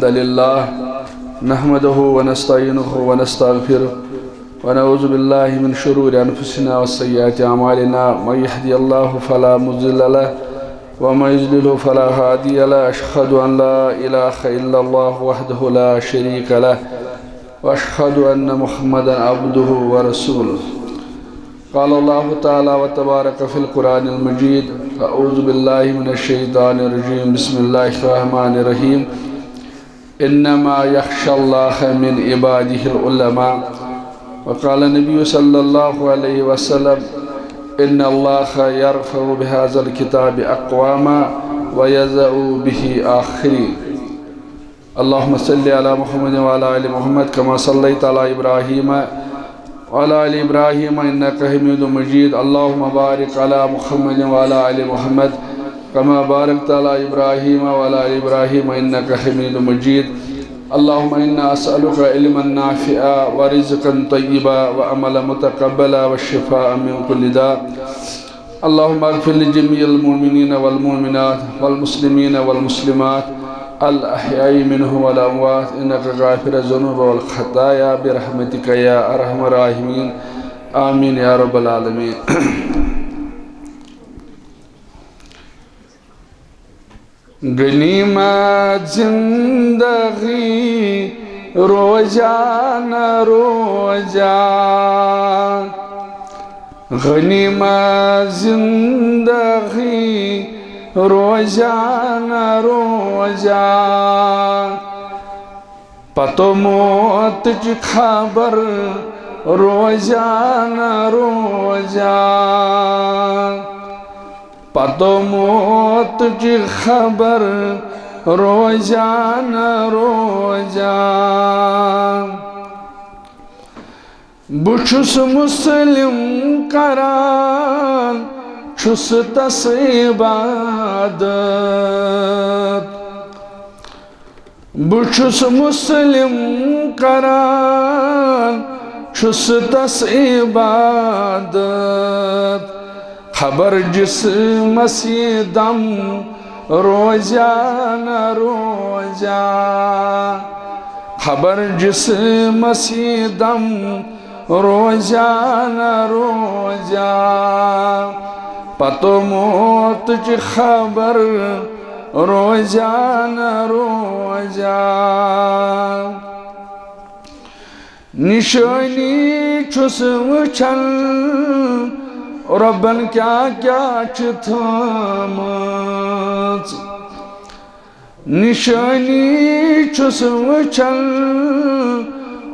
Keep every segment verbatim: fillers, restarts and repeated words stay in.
الحمد لله، نحمده ونستعينه ونستغفره، ونعوذ بالله من شرور أنفسنا وسيئات أعمالنا. من يهدي الله فلا مضل له، ومن يضلله فلا هادي له. أشهد أن لا إله إلا الله وحده لا شريك له، وأشهد أن محمدا عبده ورسوله. قال الله تعالى وتبارك في القرآن المجيد: أعوذ بالله من الشيطان الرجيم. بسم الله الرحمن الرحيم. إنما يخشى الله من عباده العلماء. وقال النبي صلى الله عليه وسلم: إن الله يرفع بهذا الكتاب أقواما ويضع به آخرين. اللهم صل على محمد وعلى آل محمد كما صليت على إبراهيم وعلى آل إبراهيم إنك حميد مجيد. اللهم بارك على محمد وعلى آل محمد كما باركت على إبراهيم وعلى آل إبراهيم إنك حميد مجيد. اللهم إنا أسألك علما نافعا ورزقا طيبا وعملا متقبلا وشفاء من كل داء. اللهم اغفر لجميع المؤمنين والمؤمنات والمسلمين والمسلمات الأحياء منهم والأموات إنك غافر الذنوب والخطايا برحمتك يا أرحم الراحمين. آمين يا رب العالمين. غنیمت زندگی روزہ نہ روزہ، غنیمت زندگی روزہ نہ روزہ، پتو موتٕچ خبر روزہ نہ روزہ۔ پتو موتٕچ خبر روزہ نہ روزہ۔ بہٕ چھُس مسلم کران، چھُس تس عبادت۔ بہٕ چھُس مسلم کران، چھُس تس عبادت۔ خبر جسمس یہِ دم روزہ نہ روزہ، خبر جسمس یہِ دم روزہ نہ روزہ، پتو موتٕچ خبر روزہ نہ روزہ۔ نشٲنی چھُس وٕچھان رۄبن کیٛاہ کیٛاہ چھِ تھٲومٕژ۔ نشٲنی چھُس وٕچھان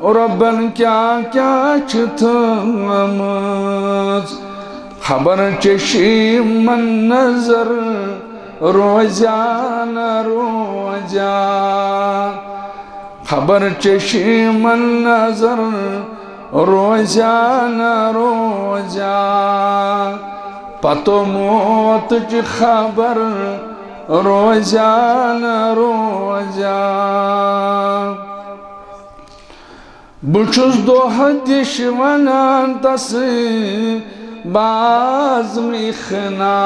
رۄبن کیٛاہ کیٛاہ چھِ تھٲومٕژ۔ خبر چشمن نظر روزہ نہ روزہ، خبر چشمن نظر روزہ نہ روزہ، پتو موتٕچ خبر روزہ نہ روزہ۔ بہٕ چھُس دۄہ دِش ونان تس باز میخنا،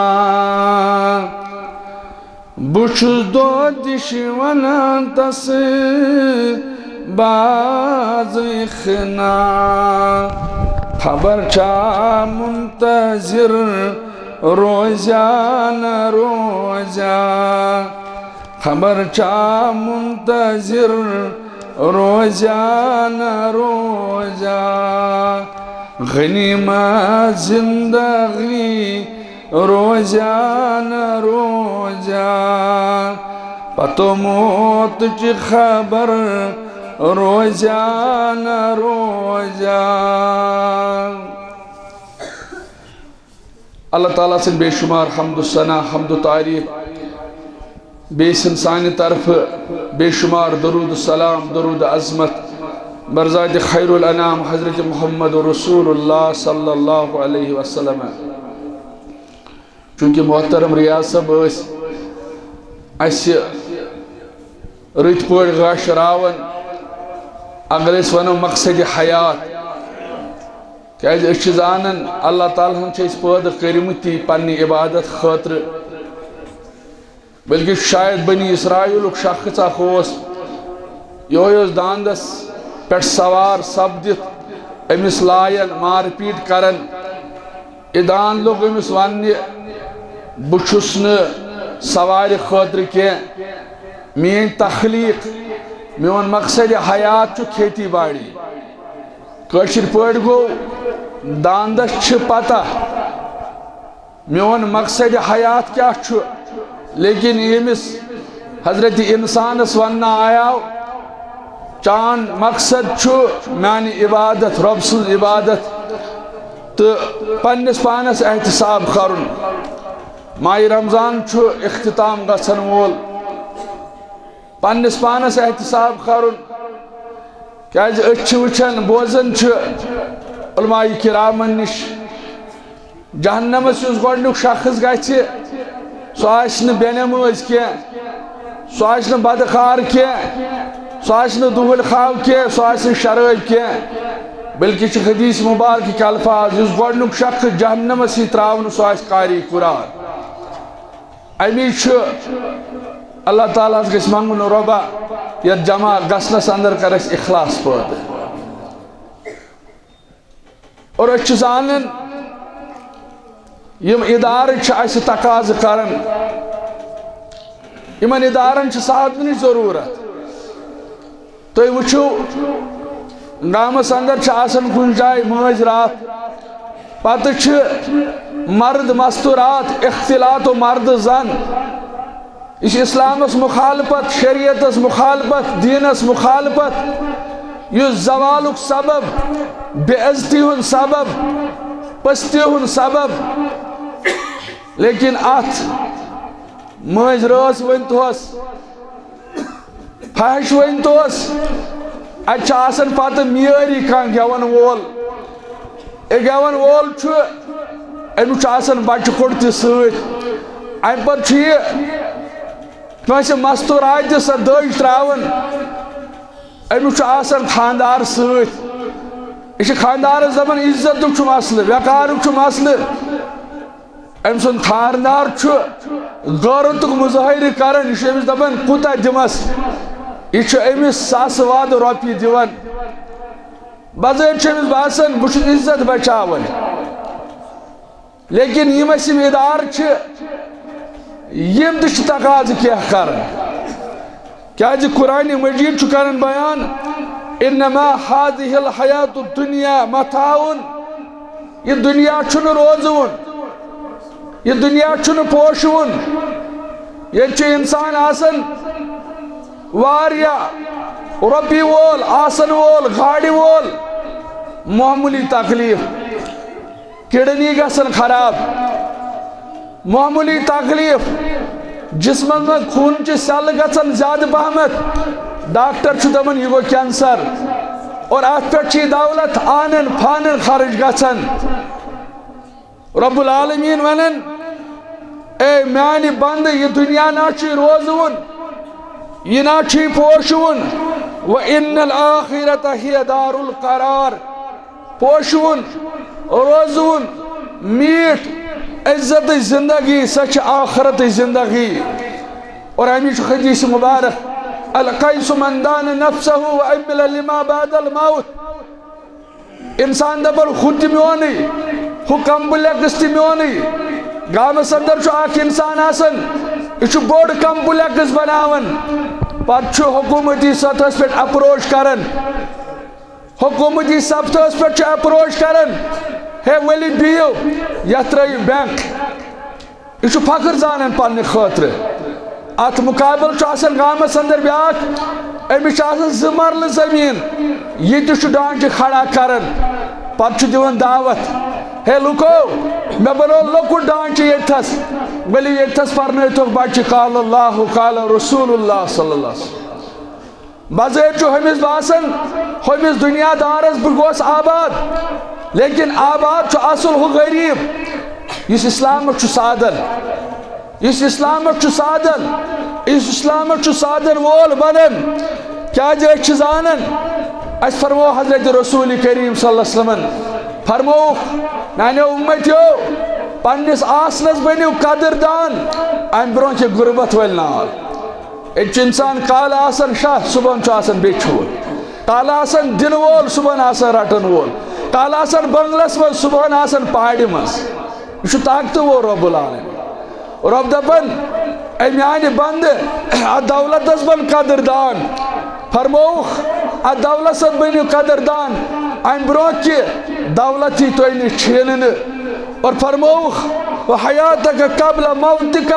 بہٕ چھُس دۄہ دِش ونان تس باز میخنا۔ خبر چھا منتظر روزہ نہ روزہ، خبر چھا منتظر روزہ نہ روزہ۔ غنیمت زندگی روزہ نہ روزہ، پتو موتٕچ خبر روزہ نہ روزہ۔ اللہ تعالیٰ سٕنٛدۍ بے شمار حمد و ثنا، حمد و تعریف، بیٚیہِ سٕنٛدۍ سانہِ طرفہٕ بے شمار درود و سلام، درود عظمت بر ذات خیر الانام حضرت محمد رسول اللہ صلی اللہ علیہ وسلم۔ چونکہ محترم ریاض صٲب ٲسۍ اَسہِ رٕتۍ پٲٹھۍ گاشراوان، اگر أسۍ وَنو مقصد حیات، کیٛازِ أسۍ چھِ زانان اللہ تعالیٰ ہن چھِ أسۍ پٲدٕ کٔرمٕتۍ پننہِ عبادت خٲطرٕ، بلکہ شاید بنی اسرائیلُک شخص اکھ اوس، یہوے اوس داندس پٮ۪ٹھ سوار سپدِتھ أمِس لایان، مار پیٖٹ کران۔ یہِ داند لوٚگ أمِس وننہِ، "بہٕ چھُس نہٕ سوارِ خٲطرٕ کینٛہہ، میٲنۍ تخلیق، میون مقصد حیات چھُ کھیتی باڑی۔" کٲشِر پٲٹھۍ گوٚو، داندس چھِ پتہ میون مقصد حیات کیٛاہ چھُ، لیکن ییٚمِس حضرت انسانس وننہٕ آیاو، "چان مقصد چھُ میانہِ عبادت، رۄب سٕنٛز عبادت تہٕ پننِس پانس احتساب کرُن۔" ماہِ رمضان چھُ اختتام گژھن وول۔ پننِس پانس احتساب کرُن، کیازِ أسۍ چھِ وٕچھان، بوزان چھِ علماء کرامن نِش، جہنمس یُس گۄڈنیُک شخص گژھِ، سُہ آسہِ نہٕ بے نمٲز کینٛہہ، سُہ آسہِ نہٕ بدکار کینٛہہ، سُہ آسہِ نہٕ دُہٕلۍ خاو کینٛہہ، سُہ آسہِ نہٕ شرٲبۍ کینٛہہ، بلکہِ چھِ حدیث مبارکٕکۍ الفاظ، یُس گۄڈنیُک شخص جہنمس یی تراونہٕ، سُہ آسہِ قاری قرآن۔ امی چھُ اللہ تعالیٰ ہس گژھِ منگُن، "رۄبا، یتھ جمع گژھنس اندر کر اسہِ اخلاص پٲدٕ۔" اور أسۍ چھِ زانان، یِم ادارٕ چھِ اسہِ تقاضہٕ کران، یِمن ادارن چھِ صاحبنٕچ ضروٗرت۔ تُہۍ وٕچھِو، گامس اندر چھِ آسان کُنہِ جایہِ مٲنٛزۍ راتھ، پتہٕ چھِ مرد مستورات، اختلاط و مرد زن۔ یہِ چھِ اسلامس مخالفت، شریعتس مخالفت، دینس مخالفت، یُس زوالُک سبب، بے عزتی ہُنٛد سبب، پستی ہُنٛد سبب۔ لیکن اتھ مٲنٛزۍ رٲژ ؤنۍ توس، فحش ؤنۍ توس، اتہِ چھُ آسان پتہٕ معیٲری کانٛہہ گٮ۪ون وول۔ اے گٮ۪ون وول چھُ، أمِس چھُ آسان بچہٕ کوٚٹ تہِ سۭتۍ۔ امہِ پتہٕ چھُ یہِ کٲنٛسہِ مستوراتہِ سۄ دٔج تراوان، أمِس چھُ آسان خانٛدار سۭتۍ۔ یہِ چھُ خانٛدارس دپان، عزتُک چھُ مسلہٕ، وقارُک چھُ مسلہٕ۔ أمۍ سُنٛد خانٛدار چھُ غٲرتُک مظٲہرٕ کران، یہِ چھُ أمِس دپان، "کوٗتاہ دِمس؟" یہِ چھُ أمِس ساسہٕ وادٕ رۄپیہِ دِوان۔ بظٲہِر چھُ أمِس باسان، بہٕ چھُس عزت بچاوان۔ لیکن یِم اَسہِ یِم ادارٕ چھِ، یِم تہِ چھِ تقاضہٕ کینٛہہ کران۔ کیازِ قرآن مجید چھُ کران بیان، "انما هذه الحیات الدنیا متاع"۔ یہِ دُنیا چھُنہٕ روزوُن، یہِ دُنیا چھُنہٕ پوشوُن۔ ییٚتہِ چھُ انسان آسان واریاہ، رۄپیہِ وول، آسن وول، گاڑِ وول، معموٗلی تکلیف، کڈنی گژھن خراب، معموٗلی تکلیف، جسمس منٛز خوٗنچہِ سیلہٕ گژھن زیادٕ پہمتھ، ڈاکٹر چھُ دپان، یہِ گوٚو کینسر۔ اور اتھ پٮ۪ٹھ چھِ یہِ دولت آنن فانن خرٕچ گژھان۔ رب العالمین ونان، اے میانہِ بندٕ، یہِ دُنیا نا چھُے روزوُن، یہِ نا چھُے پوشوُن۔ وَإِنَّ الْآخِرَةَ هِيَ دَارُ الْقَرَارِ۔ پوشوُن، روزوُن، میٖٹھ، عزتٕچ زندگی، سۄ چھِ آخرتٕچ زندگی۔ اور امی چھُ حدیث مبارک، "القیس من دان نفسه وعمل لما بعد الموت۔" انسان دپان، ہُہ تہِ میونٕے، ہُہ کمپلیکس تہِ میونٕے۔ گامس اندر چھُ اکھ انسان آسان، یہِ چھُ بوٚڑ کمپلیکس بناوان، پتہٕ چھُ حکومتی سطحس پٮ۪ٹھ اپروچ کران، حکومتی سطحس پٮ۪ٹھ چھُ اپروچ کران، ہے ؤلِو بِہِو، یتھ ترٲیِو بینک۔ یہِ چھُ فخر زانان پننہِ خٲطرٕ۔ اتھ مقابل چھُ آسان گامس اندر بیاکھ، أمِس چھِ آسان زٕ مرلہٕ زٔمیٖن، یہِ تہِ چھُ ڈانچہِ کھڑا کران۔ پتہٕ چھُ دِوان دعوت، ہے لُکو، مےٚ بنوو لۄکُٹ ڈانچہِ ییٚتھس، ؤلِو ییٚتھس پرنٲوتوکھ بچہِ قال اللہ قال رسول اللہ صلی اللہ علیہ وسلم۔ بظٲہِر چھُ ہُمِس باسان، ہُمِس دُنیا دارس بہٕ گوس آباد، لیکن آباد چھُ اصل ہُہ غریب، یُس اسلامس چھُ سادن، یُس اسلامس چھُ سادن، یُس اسلامس چھُ سادن وول بنان۔ کیازِ أسۍ چھِ زانان، اسہِ فرموو حضرت رسول کریم صلی اللہ علیہ وسلمن، فرمووُکھ، میانیو امتیو، پننِس آسنس بٔنِو قدر دان، امہِ برونٛہہ چھِ غربت وٲلۍ نال۔ ییٚتہِ چھُ اِنسان کالہٕ آسان شاہ، صُبحن چھُ آسان بیٚچھِ وول۔ کالہٕ آسان دِنہٕ وول، صُبحن آسان رَٹَن وول۔ کالہٕ آسان بنگلس منٛز، صُبحن آسان پہاڑِ منٛز۔ یہِ چھُ طاقتہٕ وول رب العالمین۔ رب دَپان، اے میانہِ بندٕ، اتھ دولتس بن قدردان۔ فرمووُکھ، اتھ دولتس بٔنِو قدردان، امہِ برونٛہہ کہِ دولت یی تۄہہِ نِش چھیننہٕ۔ اور فرمووُکھ، "و حیاتک قبل موتک"،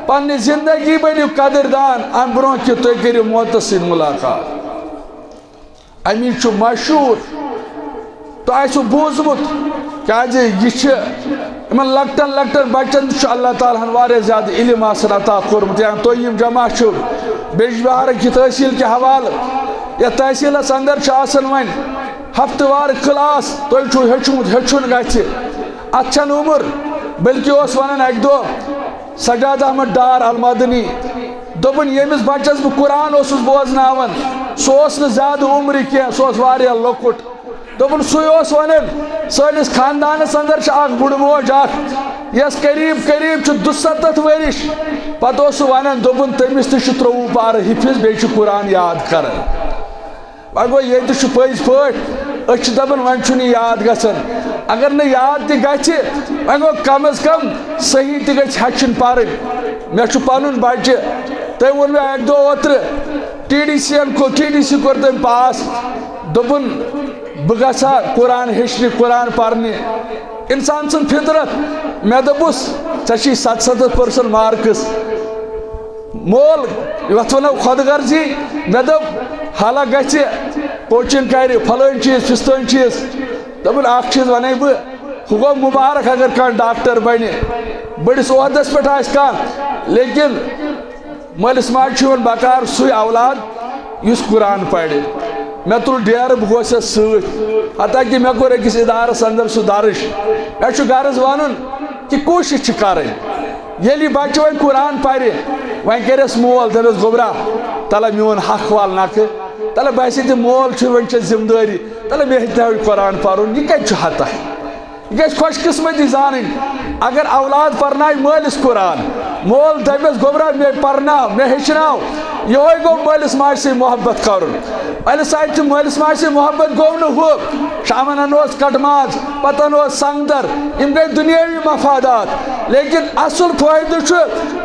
پننہِ زندگی بٔنِو قدردان، امہِ برونٛہہ کہِ تُہۍ کٔرِو موتس سۭتۍ ملاقات۔ امی چھُ مشہوٗر، تۄہہِ آسِوٕ بوٗزمُت، کیازِ یہِ چھِ یِمن لۄکٹٮ۪ن لۄکٹٮ۪ن بچن تہِ چھُ اللہ تعالیٰ ہن واریاہ زیادٕ علم آسان عطا کوٚرمُت۔ یا تُہۍ یِم جمع چھِو بیجبہارٕکۍ تحصیٖل کہِ حوالہٕ، یتھ تحصیٖلس اندر چھُ آسان وۄنۍ ہفتہٕ وار کلاس، تۄہہِ چھُو ہیوٚچھمُت، ہیوٚچھُن گژھِ۔ اتھ چھنہٕ عمر، بلکہِ اوس ونان اکہِ دۄہ سجاد احمد ڈار المدنی، دوٚپُن، ییٚمِس بچس بہٕ قرآن اوسُس بوزناوان، سُہ اوس نہٕ زیادٕ عمرِ کینٛہہ، سُہ اوس واریاہ لۄکُٹ۔ دوٚپُن، سُے اوس ونان، سٲنِس خاندانس اندر چھِ اکھ بُڑٕ موج اکھ، یۄس قریب قریب چھِ دُستتھ ؤرِش۔ پتہٕ اوس سُہ ونان، دوٚپُن، تٔمِس تہِ چھُ ترٛۆوُہ پارٕ حفظ، بیٚیہِ چھُ قرآن یاد کران۔ وۄنۍ گوٚو، ییٚتہِ چھُ پٔزۍ پٲٹھۍ، أسۍ چھِ دَپان، وۄنۍ چھُنہٕ یاد گژھان۔ اگر نہٕ یاد تہِ گژھِ، وۄنۍ گوٚو، کم از کم صحیح تہِ گژھِ ہیٚچھُن پَرٕنۍ۔ مےٚ چھُ پَنُن بَچہِ، تٔمۍ ووٚن مےٚ اَکہِ دۄہ اوترٕ، ٹی ڈی سی یَن کوٚر، ٹی ڈی سی کوٚر تٔمۍ پاس، دوٚپُن، بہٕ گژھٕ ہا قرآن ہیٚچھنہِ، قرآن پَرنہِ۔ اِنسان سٕنٛز فطرت، مےٚ دوٚپُس، ژےٚ چھی ستستھ percent marks۔ مول، یتھ ونو خۄد غرضی، مےٚ دوٚپ، حالہ گژھِ، کوچنگ کرِ، فلٲنۍ چیٖز، فستٲنۍ چیٖز۔ دوٚپُن، اکھ چیٖز ونَے بہٕ، ہُہ گوٚو مُبارک اگر کانٛہہ ڈاکٹر بنہِ، بٔڑِس عہدس پٮ۪ٹھ آسہِ کانٛہہ، لیکن مٲلِس ماجہِ چھُ یِوان بکار سُے اولاد یُس قرآن پرِ۔ مےٚ تُل ڈیرٕ، بہٕ گوس یَس سۭتۍ، حتیٰ کہِ مےٚ کوٚر أکِس ادارس اندر سُہ درٕج۔ مےٚ چھُ غرض ونُن کہِ کوٗشش چھِ کرٕنۍ۔ ییٚلہِ یہِ بچہٕ وۄنۍ قرآن پرِ، وۄنۍ کرٮ۪س مول، دپٮ۪س، گوٚبرا، تلہ میون حق وال نکھٕ، تلہ باسہِ تہِ مول چھُ، وۄنۍ چھےٚ ذمہٕ دٲری، تلہ مےٚ ہیٚچھناو یہِ قرآن پرُن، یہِ کتہِ چھُ ہتہ؟ یہِ گژھِ خۄش قسمتی زانٕنۍ۔ اگر اولاد پرنایہِ مٲلِس قرآن، مول دپٮ۪س، گوٚبرا، مےٚ پرناو، مےٚ ہیٚچھناو، یِہوٚے گوٚو مٲلِس ماجہِ سۭتۍ محبت کرُن۔ مٲلِس سۭتۍ تہِ، مٲلِس ماجہِ سۭتۍ محبت گوٚو نہٕ ہُہ، شامن انوس کٹہٕ ماز، پتہٕ انوس سنگتر، یِم گٔے دُنیٲوی مفادات۔ لیکن اصل فٲیدٕ چھُ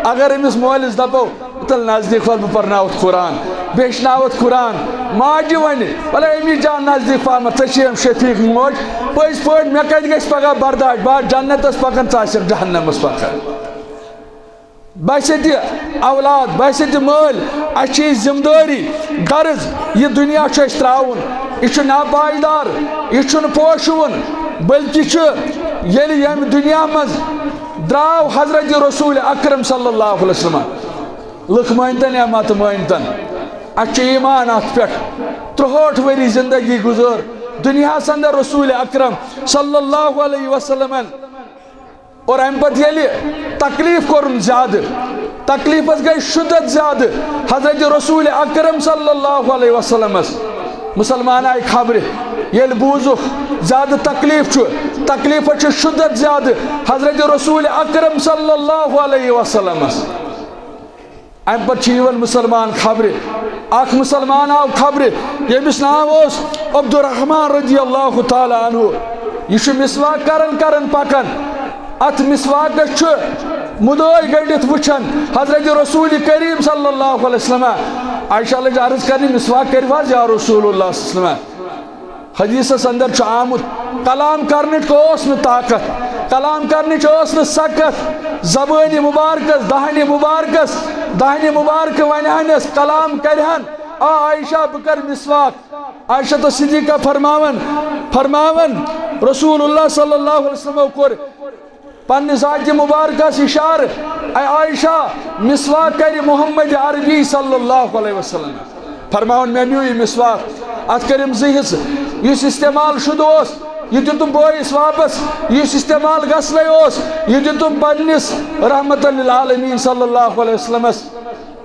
اگر أمِس مٲلِس دپو، تیٚلہِ نزدیٖک وَل، بہٕ پرناوتھ قرآن، بہٕ ہیٚچھناوتھ قرآن۔ ماجہِ وَنہِ، وَلہٕ أمی جان نزدیٖک پہمتھ، ژےٚ چھے أمۍ شفیق موج، پٔزۍ پٲٹھۍ مےٚ کتہِ گژھِ پگاہ برداش، بہٕ آسہٕ جنتس پکان، ژٕ آسکھ جہنمس پکان۔ باسہِ تہِ اولاد، باسہِ تہِ مٲلۍ، اَسہِ چھِ یہِ ذمہٕ دٲری، غرض، یہِ دُنیا چھُ اَسہِ ترٛاوُن، یہِ چھُ ناپائیدار، یہِ چھُنہٕ پوشوُن، بلکہِ چھُ ییٚلہِ ییٚمہِ دُنیا منٛز درٛاو حضرت رسول اکرم صلی اللہ علیہ وسلم، لُکھ مٲنتن یا مت مٲنتن، اَسہِ چھُ ایمان اَتھ پٮ۪ٹھ۔ ترٛہٲٹھ ؤری زندگی گُزٲر دُنیاہَس اندر رسول اکرم صلی اللہ علیہ وسلمن۔ اور اَمہِ پتہٕ ییٚلہِ تکلیف کوٚرُن زیادٕ، تکلیفس گٔے شدت زیادٕ حضرت رسول اکرم صلی اللہ علیہ وسلمس۔ مسلمان آیہِ خبرِ، ییٚلہِ بوٗزُکھ زیادٕ تکلیف چھُ، تکلیفس چھُ شدت زیادٕ حضرت رسول اکرم صلی اللہ علیہ وسلمس۔ اَمہِ پتہٕ چھِ یِوان مُسلمان خبرِ۔ اکھ مُسلمان آو خبرِ، ییٚمِس ناو اوس عبدالرحمان رضی اللہ تعالیٰ عنہ۔ یہِ چھُ مسواک کران کران پکان۔ اتھ مسواکس چھُ مُدٲے گٔنڈِتھ وٕچھان حضرت رسول کریم صلی اللہ علیہ وسلم۔ عائشہ لٔج عرض کرنہِ، مسواک کٔرِو حظ یا رسول اللہ صلی اللہ علیہ وسلم۔ حدیثس اندر چھُ آمُت، کلام کرنٕچ اوس نہٕ طاقت، کلام کرنٕچ اوس نہٕ سکت۔ زبٲنہِ مبارکس، دہنہِ مبارکس، دہنہِ مبارکہٕ ونہِ ہنس، کلام کرِ ہن، آ عائشہ، بہٕ کرٕ مسواک۔ عائشہ تو صدیقہ فرماون، فرماون، رسول اللہ صلی اللہ علیہ وسلم کوٚر پننہِ ذاتِ مبارکس اشارٕ، اے عائشہ، مسواک کرِ محمد عربی صلی اللہ علیہ وسلم۔ فرماوُن، مےٚ نیوٗ یہِ مسواک، اتھ کٔرِم زٕ حصہٕ۔ یُس استعمال شُدٕ اوس، یہِ دیُتُم بٲیِس واپس۔ یُس استعمال گژھنَے اوس، یہِ دیُتُم پننِس رحمتن للعالمین صلی اللہ علیہ وسلمس۔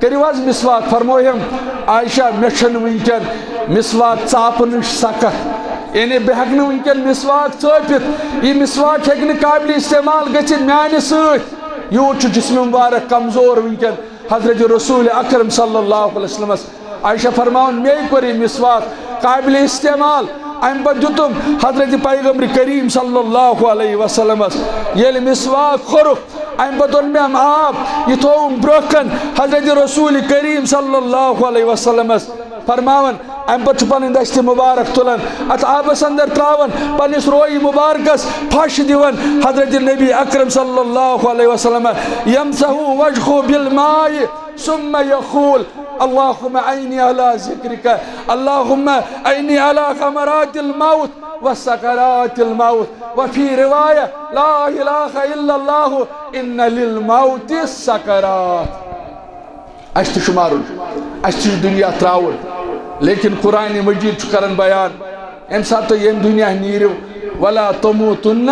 کٔرِو حظ مسواک۔ فرمووہم، عائشہ، مےٚ چھَنہٕ وٕنکٮ۪ن مسواک ژاپنٕچ سکت، یعنی بہٕ ہٮ۪کہٕ نہٕ وٕنکٮ۪ن مسواک ژٲپِتھ۔ یہِ مسواک ہیٚکہِ نہٕ قابلِ استعمال گٔژھِتھ میانہِ سۭتۍ۔ یوٗت چھُ جسم مبارک کمزور وٕنکٮ۪ن۔ حضرت رسول اکرم صلی اللہ علیہ وسلمس۔ عائشہ فرماوان، مے کوٚر یہِ مسواک قابل استعمال، امہِ پتہٕ دیُتُم حضرت پیغمبر کریم صلی اللہ علیہ وسلمس۔ ییٚلہِ مسواک کوٚرُکھ، امہِ پتہٕ اوٚن مےٚ آب، یہِ تھووُم برونٛہہ کن حضرت رسول کریم صلی اللہ علیہ وسلمس۔ فرماوان، امہِ پتہٕ چھُ پنٕنۍ دستِ مبارک تُلان، اتھ آبس اندر تراوان، پننِس رویہِ مبارکس پھش دِوان۔ حضرت نبی اکرم صلی اللہ علیہ وسلم یمسح وجهه بالماء ثم يقول، اللهم أعني على ذكرك، اللهم أعني على غمرات الموت وسكرات الموت، وفي رواية، لا إله إلا الله، إن للموت سكرات۔ اسہِ تہِ چھُ مرُن، اسہِ تہِ چھُ دُنیا ترٛاوُن، لیکن قرآن مجید چھُ کران بیان، ییٚمہِ ساتہٕ تُہۍ ییٚمہِ دُنیا نیٖرِو، ولا تموتن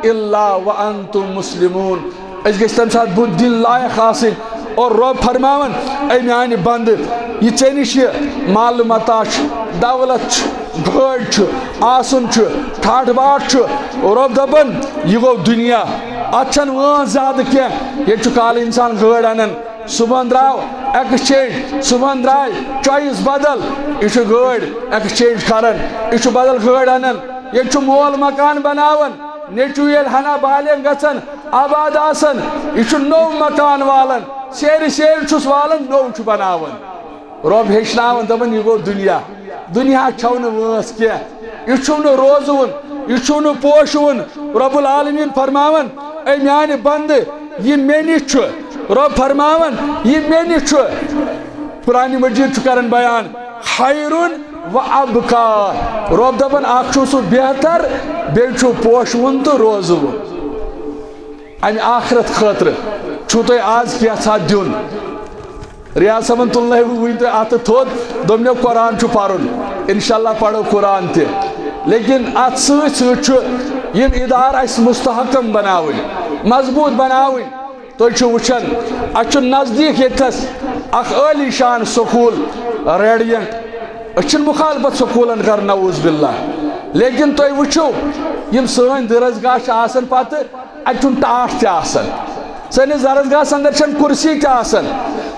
الا وانتم مسلمون، أسۍ گٔژھۍ تَمہِ ساتہٕ بُتھ دِنہٕ لایق آسٕنۍ۔ اور رۄب فرماوان، اے میانہِ بندٕ، یہِ ژےٚ نِش یہِ مال متاع چھُ، دولت چھُ، گٲڑۍ چھُ، آسُن چھُ، ٹھاٹھ باٹھ چھُ، رۄب دَپان، یہِ گوٚو دُنیا، اَتھ چھَنہٕ وٲنٛس زیادٕ کینٛہہ۔ ییٚتہِ چھُ کالہٕ اِنسان گٲڑۍ اَنان، صُبحن درٛاو exchange، صُبحن درٛاے choice بدل، یہِ چھُ گٲڑۍ exchange کران، یہِ چھُ بدل گٲڑۍ انان۔ ییٚتہِ چھُ مول مکان بناوان، نیٚچوٗ ییٚلہِ ہنا بالغ گژھان، آباد آسان، یہِ چھُ نوٚو مکان والان، سیرِ سیرِ چھُس والان، نوٚو چھُ بناوان۔ رۄب ہیٚچھناوان، دَپان، یہِ گوٚو دُنیا۔ دُنیا چھَو نہٕ وٲنٛس کینٛہہ، یہِ چھُو نہٕ روزوُن، یہِ چھُو نہٕ پوشوُن۔ رب العالمین فرماوان، اے میانہِ بندٕ، یہِ مےٚ نِش چھُ۔ رب فرماوان، یہِ مےٚ نِش چھُ۔ قرآن مجید چھُ کران بیان، خیر و ابقا۔ رب دَپان، اکھ چھُ سُہ بہتر، بیٚیہِ چھُ پوشوُن تہٕ روزوُن۔ امہِ آخرت خٲطرٕ چھُو تۄہہِ آز کینٛژھا دیُن۔ ریاض صٲبن تُل نہٕ وۄنۍ تۄہہِ اتھٕ تھوٚد، دوٚپنو قرآن چھُ پرُن، انشاءاللہ پرو قرآن تہِ، لیکن اتھ سۭتۍ سۭتۍ چھُ یِم ادارٕ اسہِ مستحکم بناوٕنۍ، مضبوط بناوٕنۍ۔ تُہۍ چھِو وٕچھان، اسہِ چھُ نزدیٖک ییٚتھس اکھ عٲلی شان سکوٗل ریڈینٹ۔ أسۍ چھِنہٕ مخالفت سکوٗلن کران، نعوذ باللہ، لیکن تُہۍ وٕچھِو، یِم سٲنۍ درسگاہ چھِ آسان پتہٕ، اتہِ چھُنہٕ ٹاٹھ تہِ آسان۔ سٲنِس درسگاہس اندر چھنہٕ کُرسی تہِ آسان۔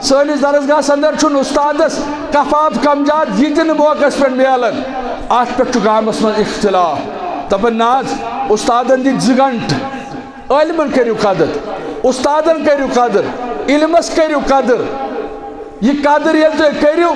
سٲنِس درسگاہس اندر چھُنہٕ استادس کفاف کم زیادٕ یہِ تہِ نہٕ موقعس پٮ۪ٹھ میلان۔ اتھ پٮ۪ٹھ چھُ گامس منٛز اختلاف۔ دپان، نہ حظ، استادن دِتۍ زٕ گنٹہٕ۔ عٲلمن کٔرِو قدر، استادن کٔرِو قدر، علمس کٔرِو قدر۔ یہِ قدر ییٚلہِ تُہۍ کٔرِو،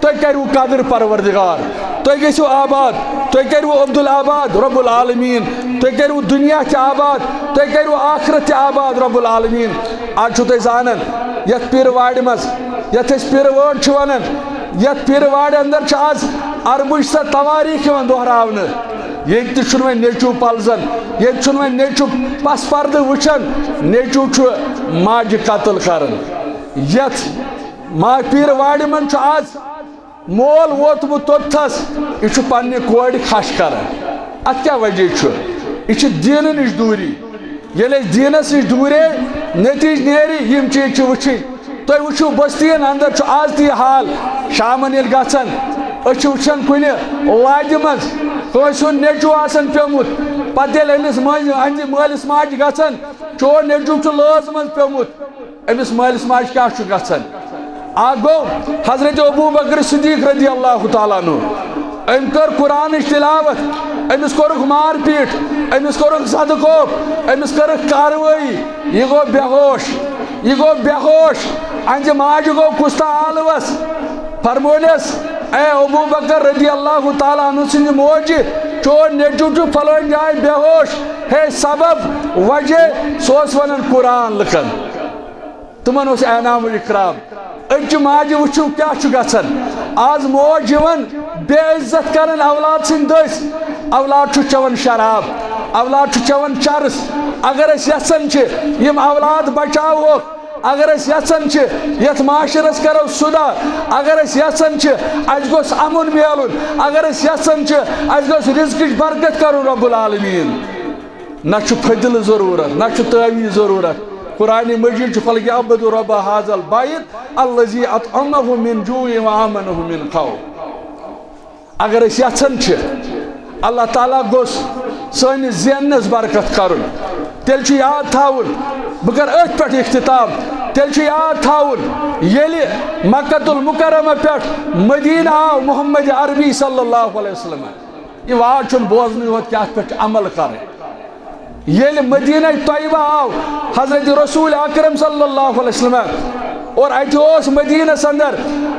تُہۍ کٔرِو قدر پروردگار، تُہۍ گٔژھِو آباد، تُہۍ کٔرِو عبدالآباد رب العالمین، تُہۍ کٔرِو دُنیا تہِ آباد، تُہۍ کٔرِو آخرت تہِ آباد رب العالمین۔ آز چھُو تُہۍ زانان، یَتھ پیٖرٕ وارِ منٛز، یَتھ أسۍ پیٖرٕ وٲر چھِ وَنان، یَتھ پیٖرٕ وارِ اندر چھِ آز عربٕچ سۄ تواریٖخ یِوان دۄہراونہٕ۔ ییٚتہِ تہِ چھُنہٕ وۄنۍ نیٚچوٗ پلزان، ییٚتہِ چھُنہٕ وۄنۍ نیٚچوٗ پس پردٕ وٕچھان، نیٚچوٗ چھُ ماجہِ قتل کران۔ یتھ ما پیٖر وارِ منٛز چھُ آز مول ووتمُت توٚتتھس، یہِ چھُ پننہِ کورِ خش کران۔ اتھ کیٛاہ وجہ چھُ؟ یہِ چھِ دیٖنہٕ نِش دوٗری۔ ییٚلہِ أسۍ دیٖنس نِش دوٗرے نتیٖجہٕ نیرِ، یِم چیٖز چھِ وٕچھِنۍ۔ تُہۍ وٕچھِو، بستین اندر چھُ آز تہِ یہِ حال۔ شامن ییٚلہِ گژھان، أسۍ چھِ وٕچھان کُنہِ وادِ منٛز کٲنٛسہِ ہُنٛد نیٚچوٗ آسان پیوٚمُت، پتہٕ ییٚلہِ أمِس مٲلۍ، أہنٛدِ مٲلِس ماجہِ گژھان، چون نیٚچوٗ چھُ لٲز منٛز پیوٚمُت۔ أمِس مٲلِس ماجہِ کیٛاہ چھُ گژھان؟ اکھ گوٚو حضرت ابو بکر صدیق رضی اللہ تعالیٰ عنہ، أمۍ کٔر قرآنٕچ تلاوت، أمِس کوٚرُکھ مار پیٖٹ، أمِس کوٚرُکھ زدٕ کوپ، أمِس کٔرٕکھ کاروٲیی، یہِ گوٚو بے ہوش، یہِ گوٚو بے ہوش۔ أہنٛزِ ماجہِ گوٚو کُستام آلوس، فرمونس، اے ابو بکر رضی اللہ تعالیٰ عنہ سٕنٛدِ موجہِ، چون نیٚچوٗ چھُ فلٲنۍ جایہِ بے ہوش، ہے سبب وجہ، سُہ اوس ونان قرآن لُکن۔ تِمن اوس انعام و اکرام۔ أزچہِ ماجہِ وٕچھِو کیٛاہ چھُ گژھان۔ آز موج یِوان بے عزت کران اولاد سٕنٛدۍ دٔسۍ۔ اولاد چھُ چٮ۪وان شراب، اولاد چھُ چٮ۪وان چرس۔ اگر أسۍ یژھان چھِ یِم اولاد بچاوہوکھ، اگر أسۍ یژھان چھِ یتھ معاشرس کرو سُدھار، اگر أسۍ یژھان چھِ اسہِ گوٚژھ امُن میلُن، اگر أسۍ یژھان چھِ اسہِ گوٚژھ رزقٕچ برکت کرُن رب العالمین، نہ چھُ فٔضلہٕ ضروٗرت، نہ چھُ تعویٖذ ضروٗرت۔ قرآن مجید چھُ، فَلْيَعْبُدُوا رَبَّ هَذَا الْبَيْتِ الَّذِي أَطْعَمَهُمْ مِنْ جُوعٍ وَآمَنَهُمْ مِنْ خَوْفٍ۔ اگر أسۍ یژھان چھِ اللہ تعالیٰ گوٚژھ سٲنِس ذہنس برکت کرُن، تیٚلہِ چھُ یاد تھاوُن، بہٕ کرٕ أتھۍ پٮ۪ٹھ اختتام، تیٚلہِ چھُ یاد تھاوُن، ییٚلہِ مکۃ المکرمہ پٮ۪ٹھ مدینہ آو محمد عربی صلی اللہ علیہ وسلم، یہِ واز چھُنہٕ بوزنٕے یوت، کیٛاہ اَتھ پٮ۪ٹھ چھُ عمل کرٕنۍ۔ ییٚلہِ مدینہ طیبہ آو حضرت رسول اکرم صلی اللہ علیہ وسلم، اور اتہِ اوس مدینس اندر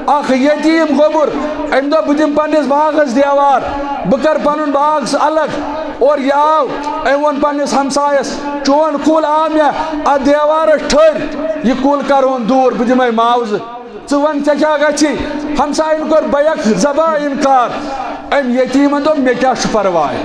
اکھ یتیم گوٚبُر، أمۍ دوٚپ، "بہٕ دِمہٕ پننِس باغس دیوار، بہٕ کرٕ پنُن باغ الگ۔" اور یہِ آو، أمۍ ووٚن پننِس ہمسایس، "چون کُل آو مےٚ اتھ دیوارس ٹھٔرۍ، یہِ کُل کرہون دوٗر، بہٕ دِمے معاوضہٕ۔" ژٕ وَن، ژےٚ کیٛاہ گژھی؟ ہمساین کوٚر بیک زبان انکار۔ أمۍ یتیمن دوٚپ، "مےٚ کیٛاہ چھُ پرواے؟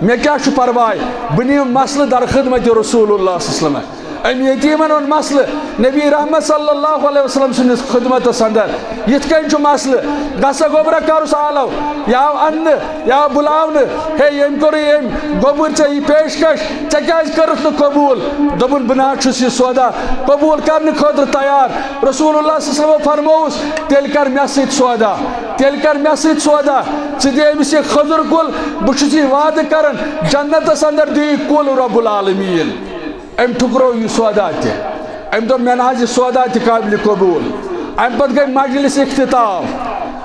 مےٚ کیٛاہ چھُ پرواے؟ بہٕ نِمہٕ مسلہٕ در خدمت رسول اللہ صلی اللہ علیہ وسلم۔" أمۍ یتیمن اوٚن مسلہٕ نبی رحمت صلی اللہ علیہ وسلم سٕنٛدِس خدمتس اندر۔ یِتھ کٔنۍ چھُ مسلہٕ، گژھہ گوٚبرا کرُس آلو، یا آو اننہٕ، یا آو بُلاونہٕ، "ہے، ییٚمۍ کوٚرُے ییٚمۍ گوٚبُر ژےٚ یہِ پیشکش، ژےٚ کیٛازِ کٔرٕتھ نہٕ قبوٗل؟" دوٚپُن، "بہٕ نہ حظ چھُس یہِ سودا قبوٗل کرنہٕ خٲطرٕ تیار۔" رسول اللہ صلی اللہ علیہ وسلم فرمووُس، "تیٚلہِ کر مےٚ سۭتۍ سودا، تیٚلہِ کر مےٚ سۭتۍ سودا، ژٕ دِ أمِس یہِ کھٔزٕر کُل، بہٕ چھُس یہِ وعدٕ کران، جنتس اندر دِیہِ کُل رب العالمین۔" أمۍ ٹھُکرو یہِ سودا تہِ۔ أمۍ دوٚپ، "مےٚ نہ حظ یہِ سودا تہِ قابلِ قبوٗل۔" اَمہِ پتہٕ گٔے مجلس اختتام۔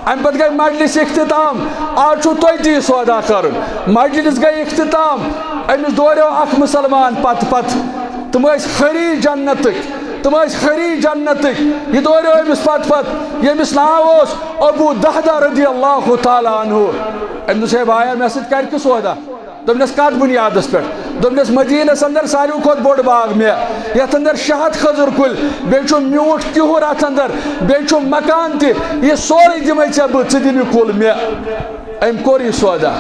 اَمہِ پتہٕ گٔے مجلس اختتام۔ آز چھُو تۄہہِ تہِ یہِ سودا کرُن۔ مجلس گٔے اختتام۔ أمِس دوریو اکھ مسلمان پتہٕ پتہٕ۔ تِم ٲسۍ خریٖد جنتٕکۍ۔ تِم ٲسۍ خریٖد جنتٕکۍ۔ یہِ دوریو أمِس پتہٕ پتہٕ، ییٚمِس ناو اوس ابو دہدہ رضی اللہ تعالیٰ عنہ۔ أمۍ دوٚپ، "ہے بایا، مےٚ سۭتۍ کر کہِ سودا؟" دوٚپنَس، "کَتھ بُنیادَس پٮ۪ٹھ؟" دوٚپنَس، "مدیٖنَس اندر ساروی کھۄتہٕ بوٚڑ باغ مےٚ، یَتھ اندر شےٚ ہَتھ کھٔزٕر کُلۍ، بیٚیہِ چھُ میوٗٹھ کِہُر اَتھ اندر، بیٚیہِ چھُ مکان تہِ، یہِ سورُے دِمَے ژےٚ بہٕ، ژٕ دِ مےٚ کُل مےٚ۔" أمۍ کوٚر یہِ سودا،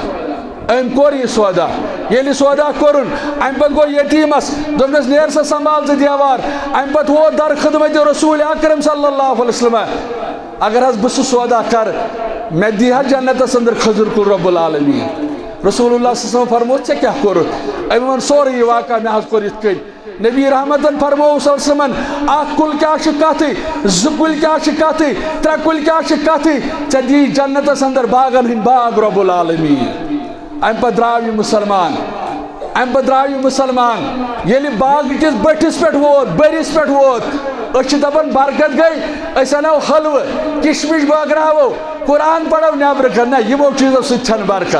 أمۍ کوٚر یہِ سودا۔ ییٚلہِ یہِ سودا کوٚرُن، اَمہِ پَتہٕ گوٚو یتیٖمَس، دوٚپنَس، "نیر سا، سنبھال ژٕ دیوار۔" اَمہِ پَتہٕ ووت در خدمت رسول اکرم صلی اللہ علیہ وسلم۔ اگر حظ بہٕ سُہ سودا کرٕ، مےٚ دی حظ جنتس اندر کھٔزٕر کُل رب العالمین۔ رسول اللہ صلی اللہ علیہ وسلم فرموو، "ژےٚ کیٛاہ کوٚرُتھ؟" أمۍ ووٚن سورُے یہِ واقعہ، مےٚ حظ کوٚر یِتھ کٔنۍ۔ نبی رحمتن فرموو صلی اللہ علیہ وسلمن، "اکھ کُل کیٛاہ چھُ کتھٕے، زٕ کُلۍ کیٛاہ چھِ کتھٕے، ترٛےٚ کُلۍ کیٛاہ چھِ کتھٕے، ژےٚ دی جنتس اندر باغن ہٕنٛدۍ باغ رب العالمین۔" امہِ پتہٕ درٛاو یہِ مسلمان۔ امہِ پتہٕ درٛاو یہِ مسلمان۔ ییٚلہِ باغہٕ کِس بٔٹھِس پٮ۪ٹھ ووت، بٔرِس پٮ۪ٹھ ووت، أسۍ چھِ دپان، برکت گٔے، أسۍ انو حلوٕ، کشمش بٲگراوو، قرآن پرو، نٮ۪برٕ کنہِ۔ نہ، یِمو چیٖزو سۭتۍ چھنہٕ برکت۔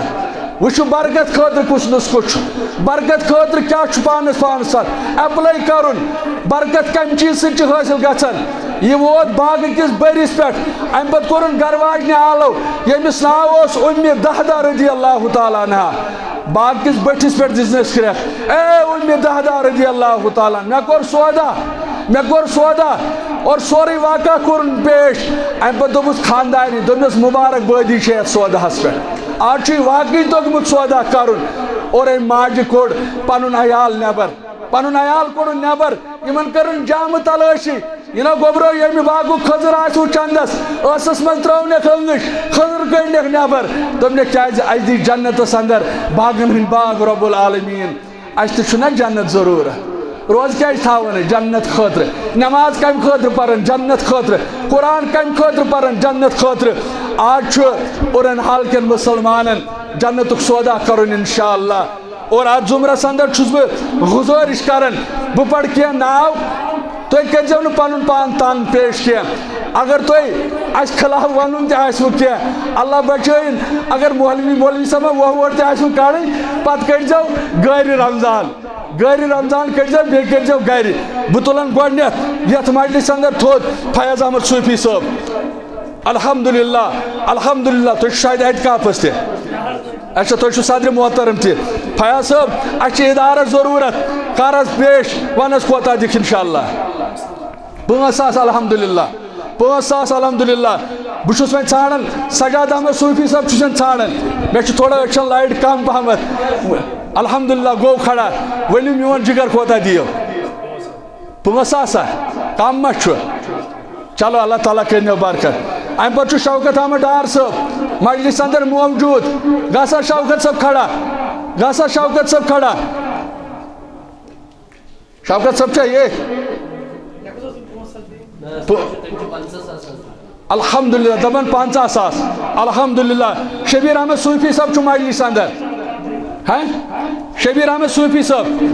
وٕچھِو، برکت خٲطرٕ کُس نسخہٕ چھُ۔ برکت خٲطرٕ کیٛاہ چھُ پانس پانس ساتھ apply کرُن؟ برکت کمہِ چیٖز سۭتۍ چھِ حٲصِل گژھان؟ یہِ ووت باغہٕ کِس بٔرِس پٮ۪ٹھ۔ امہِ پتہٕ کوٚرُن گرٕ واجنہِ آلو، ییٚمِس ناو اوس اُمہِ دہدہ رضی اللہ تعالیٰ عنہا۔ باغہٕ کِس بٔٹھِس پٮ۪ٹھ دِژنَس کرٛٮ۪کھ، "اے اُمہِ دہدہ رضی اللہ تعالیٰ عنہ، مےٚ کوٚر سودا، مےٚ کوٚر سودا۔" اور سورُے واقعہ کوٚرُن پیش۔ امہِ پتہٕ دوٚپُس خاندارنہِ، دوٚپنَس، "مبارک بٲدی چھےٚ یَتھ سوداہَس پٮ۪ٹھ۔ آز چھُے واقعی توٚگمُت سودا کرُن۔" اور أمۍ ماجہِ کوٚڑ پنُن عیال نٮ۪بر، پنُن عیال کوٚڑُن نٮ۪بر۔ یِمن کٔرٕن جامہٕ تلٲشی۔ یہِ نہ گوٚبرو ییٚمہِ باغُک کھٔزٕر آسِوٕ چندس، ٲسس منٛز ترٲونکھ أنگٕج، کھٔزٕر کٔڑنکھ نٮ۪بر۔ دوٚپنکھ، "کیازِ؟ اَسہِ دی جنتس اندر باغن ہٕنٛدۍ باغ رب العالمین۔ اَسہِ تہِ چھُنہ جنت ضروٗرت۔ روزٕ کیازِ تھاوو نہٕ جنت خٲطرٕ؟ نماز کمہِ خٲطرٕ پرن؟ جنت خٲطرٕ۔ قرآن کمہِ خٲطرٕ پرن؟ جنت خٲطرٕ۔" آز چھُ پُرن حال کٮ۪ن مسلمانن جنتُک سودا کرُن انشاءاللہ۔ اور اتھ زمرس اندر چھُس بہٕ گزٲرِش کران، بہٕ پرٕ کینٛہہ ناو، تُہۍ کٔرۍزیو نہٕ پنُن پان تنگ پیش کینٛہہ۔ اگر تۄہہِ اسہِ خلاف ونُن تہِ آسِوٕ کینٛہہ، اللہ بچٲیِن، اگر مولوی، مولوی صٲبن وۄہ وۄٹھ تہِ آسِوٕ کڑٕنۍ، پتہٕ کٔڑۍزیو گٲرِ رمضان، گٲرِ رمضان کٔڑۍزیو، بیٚیہِ کٔڑۍزیو گرِ۔ بہٕ تُلن گۄڈٕنٮ۪تھ یتھ مجلسہِ اندر تھوٚد فیاض احمد صوفی صٲب۔ الحمدللہ، الحمدللہ، تُہۍ چھِو شاید اعتکافس تہِ۔ اچھا، تُہۍ چھِو صدرِ محترم تہِ۔ فیاض صٲب، اَسہِ چھِ ادارس ضروٗرت۔ کر حظ پیش، وَن حظ کوتاہ دِکھ انشاءاللہ۔ پانٛژھ ساس الحمدللہ، پانٛژھ ساس الحمدللہ۔ بہٕ چھُس وۄنۍ ژھانڈان، سجاد احمد صوفی صٲب چھُس وۄنۍ ژھانڈان۔ مےٚ چھُ تھوڑا أچھن light کم پہمتھ۔ الحمدللہ گوٚو کھڑا۔ ؤلِو میون جگر کوتاہ دِیو؟ پانٛژھ ساس ہا؟ کم ما چھُ؟ چلو، اللہ تعالیٰ کٔرِنو برکت۔ امہِ پتہٕ چھُ شوکت احمد ڈار صٲب مجلس اندر موجود۔ گژھ سا شوکت صٲب کھڑا، گژھ سا شوکت صٲب کھڑا۔ شوکت صٲب چھا ییٚتھۍ؟ پو-، الحمدللہ، دپان پنژاہ ساس۔ الحمدللہ، شبیر احمد صوفی صٲب چھُ مجلس اندر۔ ہاں؟ شبیر احمد صوفی صٲب۔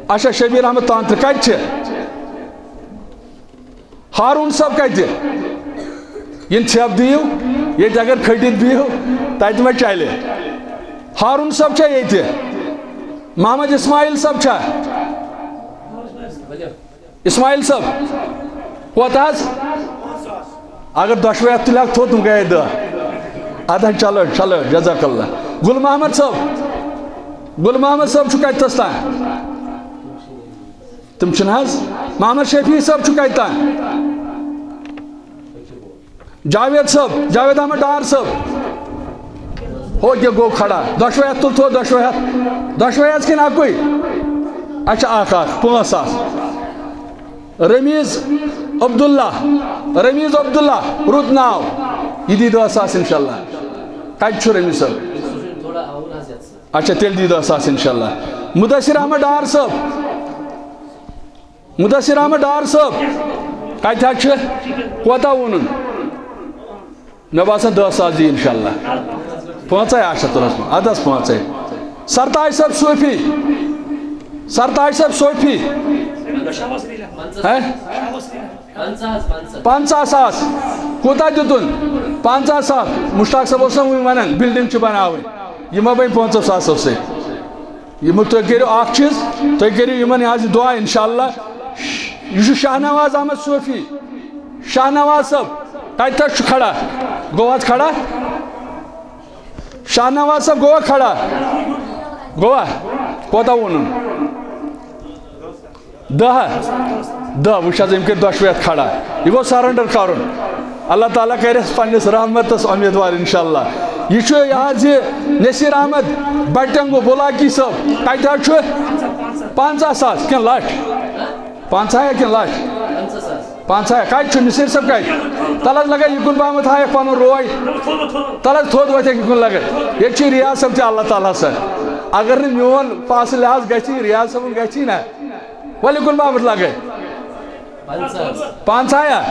اچھا، شبیر احمد تانترِ کتہِ چھِ؟ ہارون صٲب کتہِ؟ یِن ژھٮ۪پ دِیِو، ییٚتہِ اگر کھٔٹِتھ بِہِو، تتہِ ما چلہِ؟ ہارون صٲب چھا ییٚتہِ؟ محمد اسماعیل صٲب چھا؟ اسماعیل صٲب، کوتاہ حظ؟ اگر دۄشوے ہتھ تُلہِ ہاکھ تھوٚد، تِم گٔیے دہ۔ اَدٕ حظ، چلو، چلو، جزاک اللہ۔ گُل محمد صٲب، گُل محمد صٲب چھُ کتہِ تھَس تام؟ تِم چھِنہٕ حظ؟ محمد شفیع صٲب چھُ کتہِ تام؟ جاوید صٲب، جاوید احمد ڈار صٲب۔ ہو، یہِ گوٚو کھڑا۔ دۄشوے ہتھ تُل تھوٚد، دۄشوے ہتھ۔ دۄشوے ہتھ کِنہٕ اَکُے؟ اچھا، اکھ، اکھ، پانٛژھ ساس۔ رمیز عبداللہ، رمیز عبداللہ، رُت ناو۔ یہِ دی دہ ساس انشاءاللہ۔ کتہِ چھُ رمیز صٲب؟ اچھا، تیٚلہِ دی دہ ساس انشاءاللہ۔ مدثر احمد ڈار صٲب، مدثر احمد ڈار صٲب، کتہِ حظ چھِ؟ کوتاہ ووٚنُن؟ مےٚ باسان دہ ساس دی انشاءاللہ۔ پانٛژے آسہِ تُلس منٛز، اَدٕ حظ پانٛژے۔ سرتاج صٲب صوفی، سرتاج صٲب صوفی۔ ہے؟ پنٛژاہ ساس۔ کوٗتاہ دیُتُن؟ پنٛژاہ ساس۔ مشتاق صٲب اوس نہ وٕنۍ ونان، building چھِ بناوٕنۍ۔ یہِ ما بنہِ پنٛژاہ ساسو سۭتۍ؟ یِمو تُہۍ کٔرِو اکھ چیٖز، تُہۍ کٔرِو یِمن یہِ حظ یہِ دُعا انشاءاللہ۔ یہِ چھُ شاہنواز احمد صوفی۔ شاہنواز صٲب، کتہِ تھَس چھُ کھڑا؟ گوٚو حظ کھڑا؟ شاہنواز صٲب گوٚوا کھڑا؟ گوٚوا؟ کوتاہ ووٚنُن؟ دہ۔ دہ، وٕچھ حظ، أمۍ کٔرۍ دۄشوے اَتھ کھڑا۔ یہِ گوٚو surrender کرُن۔ اللہ تعالیٰ کرٮ۪س پننِس رحمتس امیدوار انشاءاللہ۔ یہِ چھُ یہِ حظ یہِ نصیر احمد بٹنگو بولاکی صٲب۔ کتہِ حظ چھُ؟ پنٛژاہ ساس کِنہٕ لچھ؟ پنٛژاہ یا کِنہٕ لچھ؟ پنٛژاہ۔ کتہِ چھُ نصیر صٲب کتہِ؟ تَلہٕ حظ لگے یہِ کُن پہمتھ ہایکھ پنُن روے۔ تَلہٕ حظ تھوٚد وٲتھکھ یہِ کُن لگے۔ ییٚتہِ چھُ ریاض صٲب تہِ اللہ تعالیٰ ہس سۭتۍ۔ اگر نہٕ میون پاسہٕ لحاظ گژھی، ریاض صٲبُن گژھی نا۔ وَلہٕ یہِ کُن پہمتھ لگے۔ پنٛژاہ۔ پنٛژاہ یا؟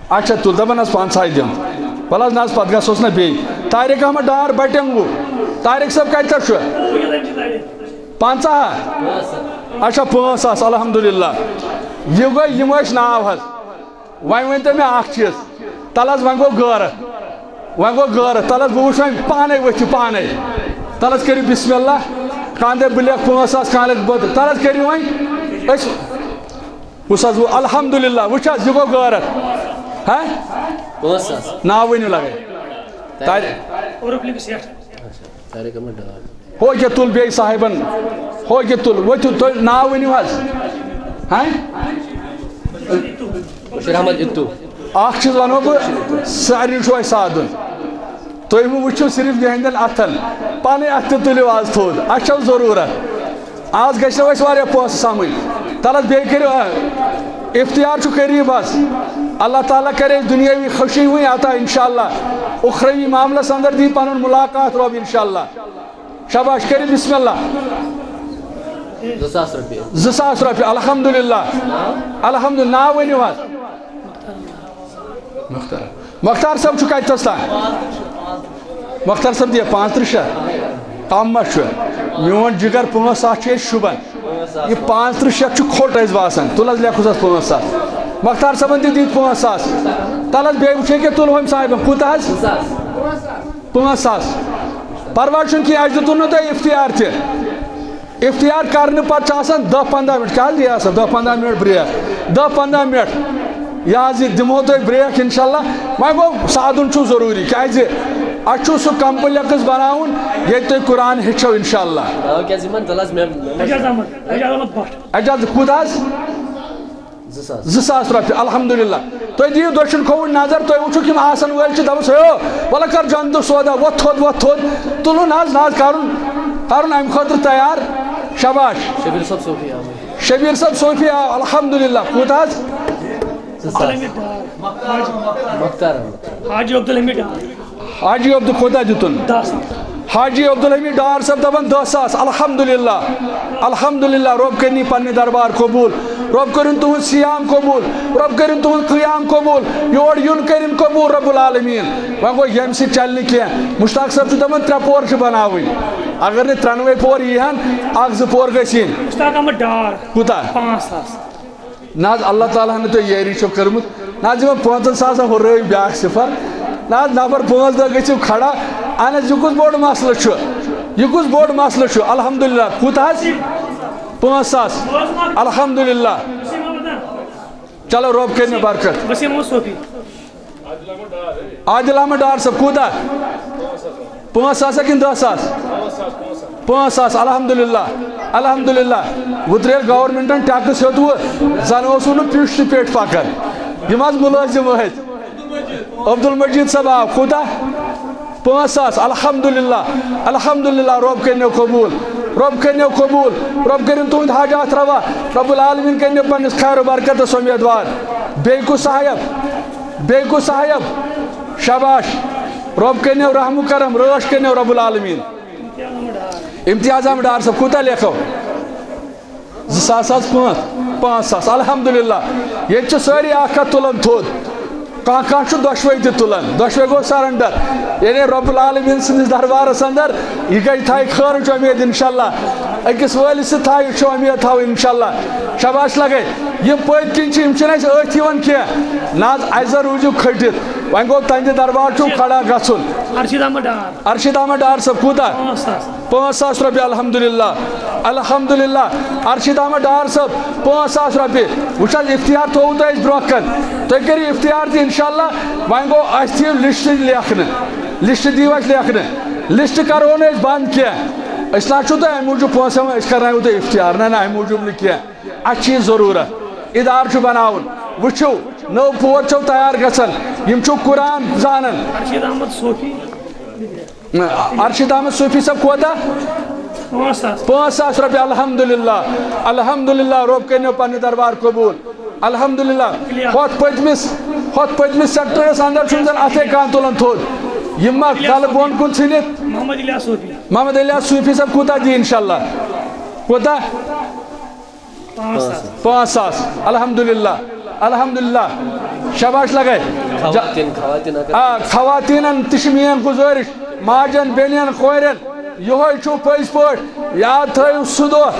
اچھا، تُل، دَپان حظ پنٛژاہ دِم۔ وَلہٕ حظ، نہ حظ، پَتہٕ گژھوس نہ بیٚیہِ۔ طارق احمد ڈار بٹنگو۔ طارق صٲب کَتہِ پٮ۪ٹھ چھُ؟ پنٛژاہ ہا؟ اچھا، پانٛژھ ساس، الحمدللہ۔ یہِ گوٚو، یِم ٲسۍ ناو حظ۔ وۄنۍ ؤنۍ تو مےٚ اَکھ چیٖز۔ تَلہٕ حظ، وۄنۍ گوٚو غٲرت۔ وۄنۍ گوٚو غٲرت۔ تَلہٕ حظ، بہٕ وٕچھ وۄنۍ پانَے ؤتھِو پانَے۔ تَلہٕ حظ، کٔرِو بسم اللہ۔ کانٛہہ دَپہِ، بہٕ لیکھٕ پانٛژھ ساس، کانٛہہ لیکھِ، بہٕ، تَلہٕ حظ، کٔرِو وۄنۍ۔ أسۍ وٕچھ حظ، وۄنۍ الحمدللہ، وٕچھ حظ، یہِ گوٚو غٲرت۔ ہہ؟ پانٛژھ ساس۔ ناو ؤنِو لگے۔ طارق۔ طارق۔ عرف لیکھِو سیٹھ۔ اچھا، طارق احمد ڈار۔ ہو یہِ تُل بیٚیہِ صاحبن۔ ہو یہِ تُل، ؤتھِو تُہۍ، ناو ؤنِو حظ۔ ہہ؟ بشیر احمد اتو۔ اکھ چیٖز ونو بہٕ، سارنٕے چھُ اَسہِ سادُن۔ تُہۍ مہٕ وٕچھِو صرف یِہنٛدٮ۪ن اَتھن، پنٕنۍ اَتھٕ تہِ تُلِو آز تھوٚد، اَسہِ چھَو ضروٗرت۔ آز گژھِ نہٕ اَسہِ واریاہ پونٛسہٕ سَمٕنۍ۔ تَلہٕ حظ بیٚیہِ کٔرِو، آ، افتیار چھُ قریٖب حظ۔ اللہ تعالیٰ کَرِ اَسہِ دُنیاوی خوشی وٕنۍ عطا انشاءاللہ، اُخروی معاملَس اندر دی پَنُن مُلاقات رۄب انشاءاللہ۔ شاباش، کٔرِو بسم اللہ۔ زٕ ساس رۄپیہِ۔ زٕ ساس رۄپیہِ، الحمدللہ۔ الحمدللہ، ناو ؤنِو حظ۔ مختار۔ مختار صٲب چھُ کَتہِ تھَس تام؟ مختار صٲب دِیا پانٛژترٕٛہ شیٚتھ؟ کَم ما چھُ؟ میون جِگر پانٛژھ ساس چھُ ییٚتہِ شوٗبان۔ یہِ پانٛژترٕٛہ شیٚتھ چھُ کھوٚٹ اَسہِ باسان۔ تُل حظ، لیکھُس حظ پانٛژھ ساس۔ مختار صٲبَن تہِ دِتۍ پانٛژھ ساس۔ تَلہٕ حظ بیٚیہِ وٕچھے کہِ تُل ہُمۍ صاحبَن۔ کوٗتاہ حظ؟ پانٛژھ ساس۔ پَرواے چھُنہٕ کینٛہہ، اَسہِ دیُتوُ نہٕ تۄہہِ افتیار تہِ۔ افتیار کرنہٕ پتہٕ چھِ آسان دَہ پنٛداہ منٹ، کیٛاہ حظ یہِ آسان دَہ پنٛداہ منٹ break، دَہ پنٛداہ منٹ۔ یہِ حظ یہِ دِمو تۄہہِ break انشاءاللہ۔ وۄنۍ گوٚو سادُن چھُ ضروٗری، کیٛازِ اَسہِ چھُ سُہ complex بناوُن ییٚتہِ تُہۍ قرآن ہیٚچھو انشاءاللہ۔ آ، کیٛازِ یِمن دَلس مےٚ، مےٚ اعجاز احمد، اعجاز احمد بٹ۔ اعجاز کوٗتاہ حظ؟ زٕ ساس۔ زٕ ساس رۄپیہِ، الحمدللہ۔ تُہۍ دِیِو دٔچھُن کھووُر نظر، تُہۍ وٕچھِو کِم آسن وٲلۍ چھِ، دَپُس، ہے، وَلہٕ کر جان تہٕ سودا، وۄتھ تھوٚد، وۄتھ تھوٚد۔ تُلُن حظ، نہ حظ، کَرُن، کَرُن اَمہِ خٲطرٕ تیار۔ شاباش۔ شبیٖر صٲب صوفی آمٕتۍ۔ شبیٖر صٲب صوفی آو، الحمدللہ۔ کوٗتاہ حظ؟ زٕ ساس۔ مختار احمد۔ حاجی عبدالحمید ڈار۔ حاجی عبدال کوٗتاہ دیُتُن؟ دَہ ساس۔ حاجی عبدالحمید ڈار صٲب دَپان دَہ ساس۔ الحمدللہ، الحمدللہ، رۄب کٔرِنۍ پننہِ دربار قبوٗل، رۄب کٔرِنۍ تُہُنٛد صیام قبوٗل، رۄب کٔرِنۍ تُہُنٛد قیام قبوٗل، یور یُن کٔرِنۍ قبوٗل رۄب العالمین۔ وۄنۍ گوٚو ییٚمہِ سۭتۍ چلہِ نہٕ کینٛہہ۔ مشتاق صٲب چھُ دَپان ترٛےٚ پور چھِ بناوٕنۍ، اگر نہٕ ترٛٮ۪نوَے پور یی ہن، اکھ زٕ پور گٔژھۍ یِنۍ۔ مشتاق احمد ڈار۔ کوٗتاہ؟ پانٛژھ ساس۔ نہ حظ، اللہ تعالیٰ ہن تۄہہِ یٲری چھو کٔرمٕژ۔ نہ حظ، یِمن پانٛژن ساسن ہُرٲیِو بیٛاکھ صفر۔ نہ حظ، نفر پانٛژھ دہ گٔژھِو کھڑا۔ اہن حظ، یہِ کُس بوٚڑ مسلہٕ چھُ؟ یہِ کُس بوٚڑ مسلہٕ چھُ؟ الحمدللہ۔ کوٗتاہ حظ؟ پانٛژھ ساس۔ الحمدللہ۔ چلو، رۄب کٔرِنو برکت۔ وسیٖم احمد صوفی۔ عادل احمد ڈار صٲب، کوٗتاہ؟ پانٛژھ ساس ہا کِنہٕ دَہ ساس؟ پانٛژھ ساس۔ الحمدللہ، الحمدللہ۔ وۄترٕ ییٚلہِ گورنمنٹن ٹیکس ہیوٚت، وۄنۍ زن اوسُو نہٕ پیوٚش تہِ پیٹھ پکان۔ یِم حظ مُلٲزِم ٲسۍ۔ عبدالمجید صٲب آو، کوٗتاہ؟ پانٛژھ ساس۔ الحمدللہ، الحمدللہ، رۄب کٔرِنو قبوٗل، رۄب کٔرِنو قبوٗل، رۄب کٔرِن تُہُنٛد حاجات روا، رب العالمین کٔرِنو پننِس خیر و برکتس اُمیدوار۔ بیٚیہِ کُس صاحب؟ بیٚیہِ کُس صاحب؟ شاباش۔ رۄب کٔرِنو رحم و کرم، رٲچھ کٔرِنو رب العالمین۔ امتیاز احمد ڈار صٲب، کوٗتاہ لیکھو؟ زٕ ساس حظ پانٛژھ، پانٛژھ ساس۔ الحمدللہ، ییٚتہِ چھِ سٲری اکھ اکھ تُلان تھوٚد۔ کانٛہہ کانٛہہ چھُ دۄشوے تہِ تُلان، دۄشوے گوٚو surrender۔ یعنی رب العالمین سٕنٛدِس دربارس اندر یہِ گٔے تھایہِ خٲرٕچ اُمید انشاءاللہ۔ أکِس وٲلِس سۭتۍ تھایہِ چھِ اُمید تھاوٕنۍ انشاءاللہ۔ شاباش لگے۔ یِم پٔتۍ کِنۍ چھِ، یِم چھِنہٕ اَسہِ أتھۍ یِوان کینٛہہ۔ نہ حظ، اَسہِ زن روٗزِو کھٔٹِتھ۔ وۄنۍ گوٚو تَہنٛدِ دربار چھُ کھڑا گژھُن۔ ارشد احمد ڈار۔ ارشد احمد ڈار صٲب، کوٗتاہ؟ پانٛژھ ساس۔ پانٛژھ ساس رۄپیہِ، الحمدللہ، الحمدللہ۔ ارشد احمد ڈار صٲب، پانٛژھ ساس رۄپیہِ۔ وٕچھ حظ، افتیار تھوٚوُ تۄہہِ اَسہِ برونٛہہ کَنہِ۔ تُہۍ کٔرِو افتیار تہِ انشاءاللہ۔ وۄنۍ گوٚو، اَسہِ دِیِو لسٹ لیکھنہٕ، لسٹ دِیِو اَسہِ لیکھنہٕ۔ لسٹ کَرو نہٕ أسۍ بنٛد کینٛہہ۔ أسۍ نہ حظ چھُو تۄہہِ اَمہِ موٗجوٗب پونٛسہٕ ہٮ۪وان، أسۍ کَرناوِو تۄہہِ افتیار۔ نہ، نہ، اَمہِ موٗجوٗب نہٕ کینٛہہ۔ اَسہِ چھُ یہِ ضروٗرت۔ ادارٕ چھُ بناوُن۔ وٕچھِو، نٔو پوٗر چھَو تیار گژھان، یِم چھِو قرآن زانان۔ ارشد احمد صوفی۔ ارشد احمد صوفی صٲب کوتاہ؟ پانٛژھ ساس۔ پانٛژھ ساس رۄپیہِ۔ الحمدللہ، الحمدللہ، رۄب کٔرِنو پننہِ دربار قبوٗل۔ الحمدللہ۔ ہۄتھ پٔتمِس، ہۄتھ پٔتمِس سیکٹرس اندر چھُنہٕ زن اتھے کانٛہہ تُلان تھوٚد۔ یِم ما کلہٕ بۄن کُن ژھٕنِتھ؟ محمد الیاس صوفی۔ محمد الیاس صوفی صٲب کوٗتاہ دِیہِ انشاءاللہ؟ کوٗتاہ؟ پانٛژھ ساس۔ پانٛژھ ساس۔ الحمدللہ، الحمدللہ۔ شاباش لگے۔ خواتین، خواتین اگر آ، خواتینن تہِ چھِ میٲنۍ گُزٲرِش، ماجن، بیٚنٮ۪ن، کورٮ۪ن، یِہوٚے چھُو پٔزۍ پٲٹھۍ۔ یاد تھٲیِو سُہ دۄہ،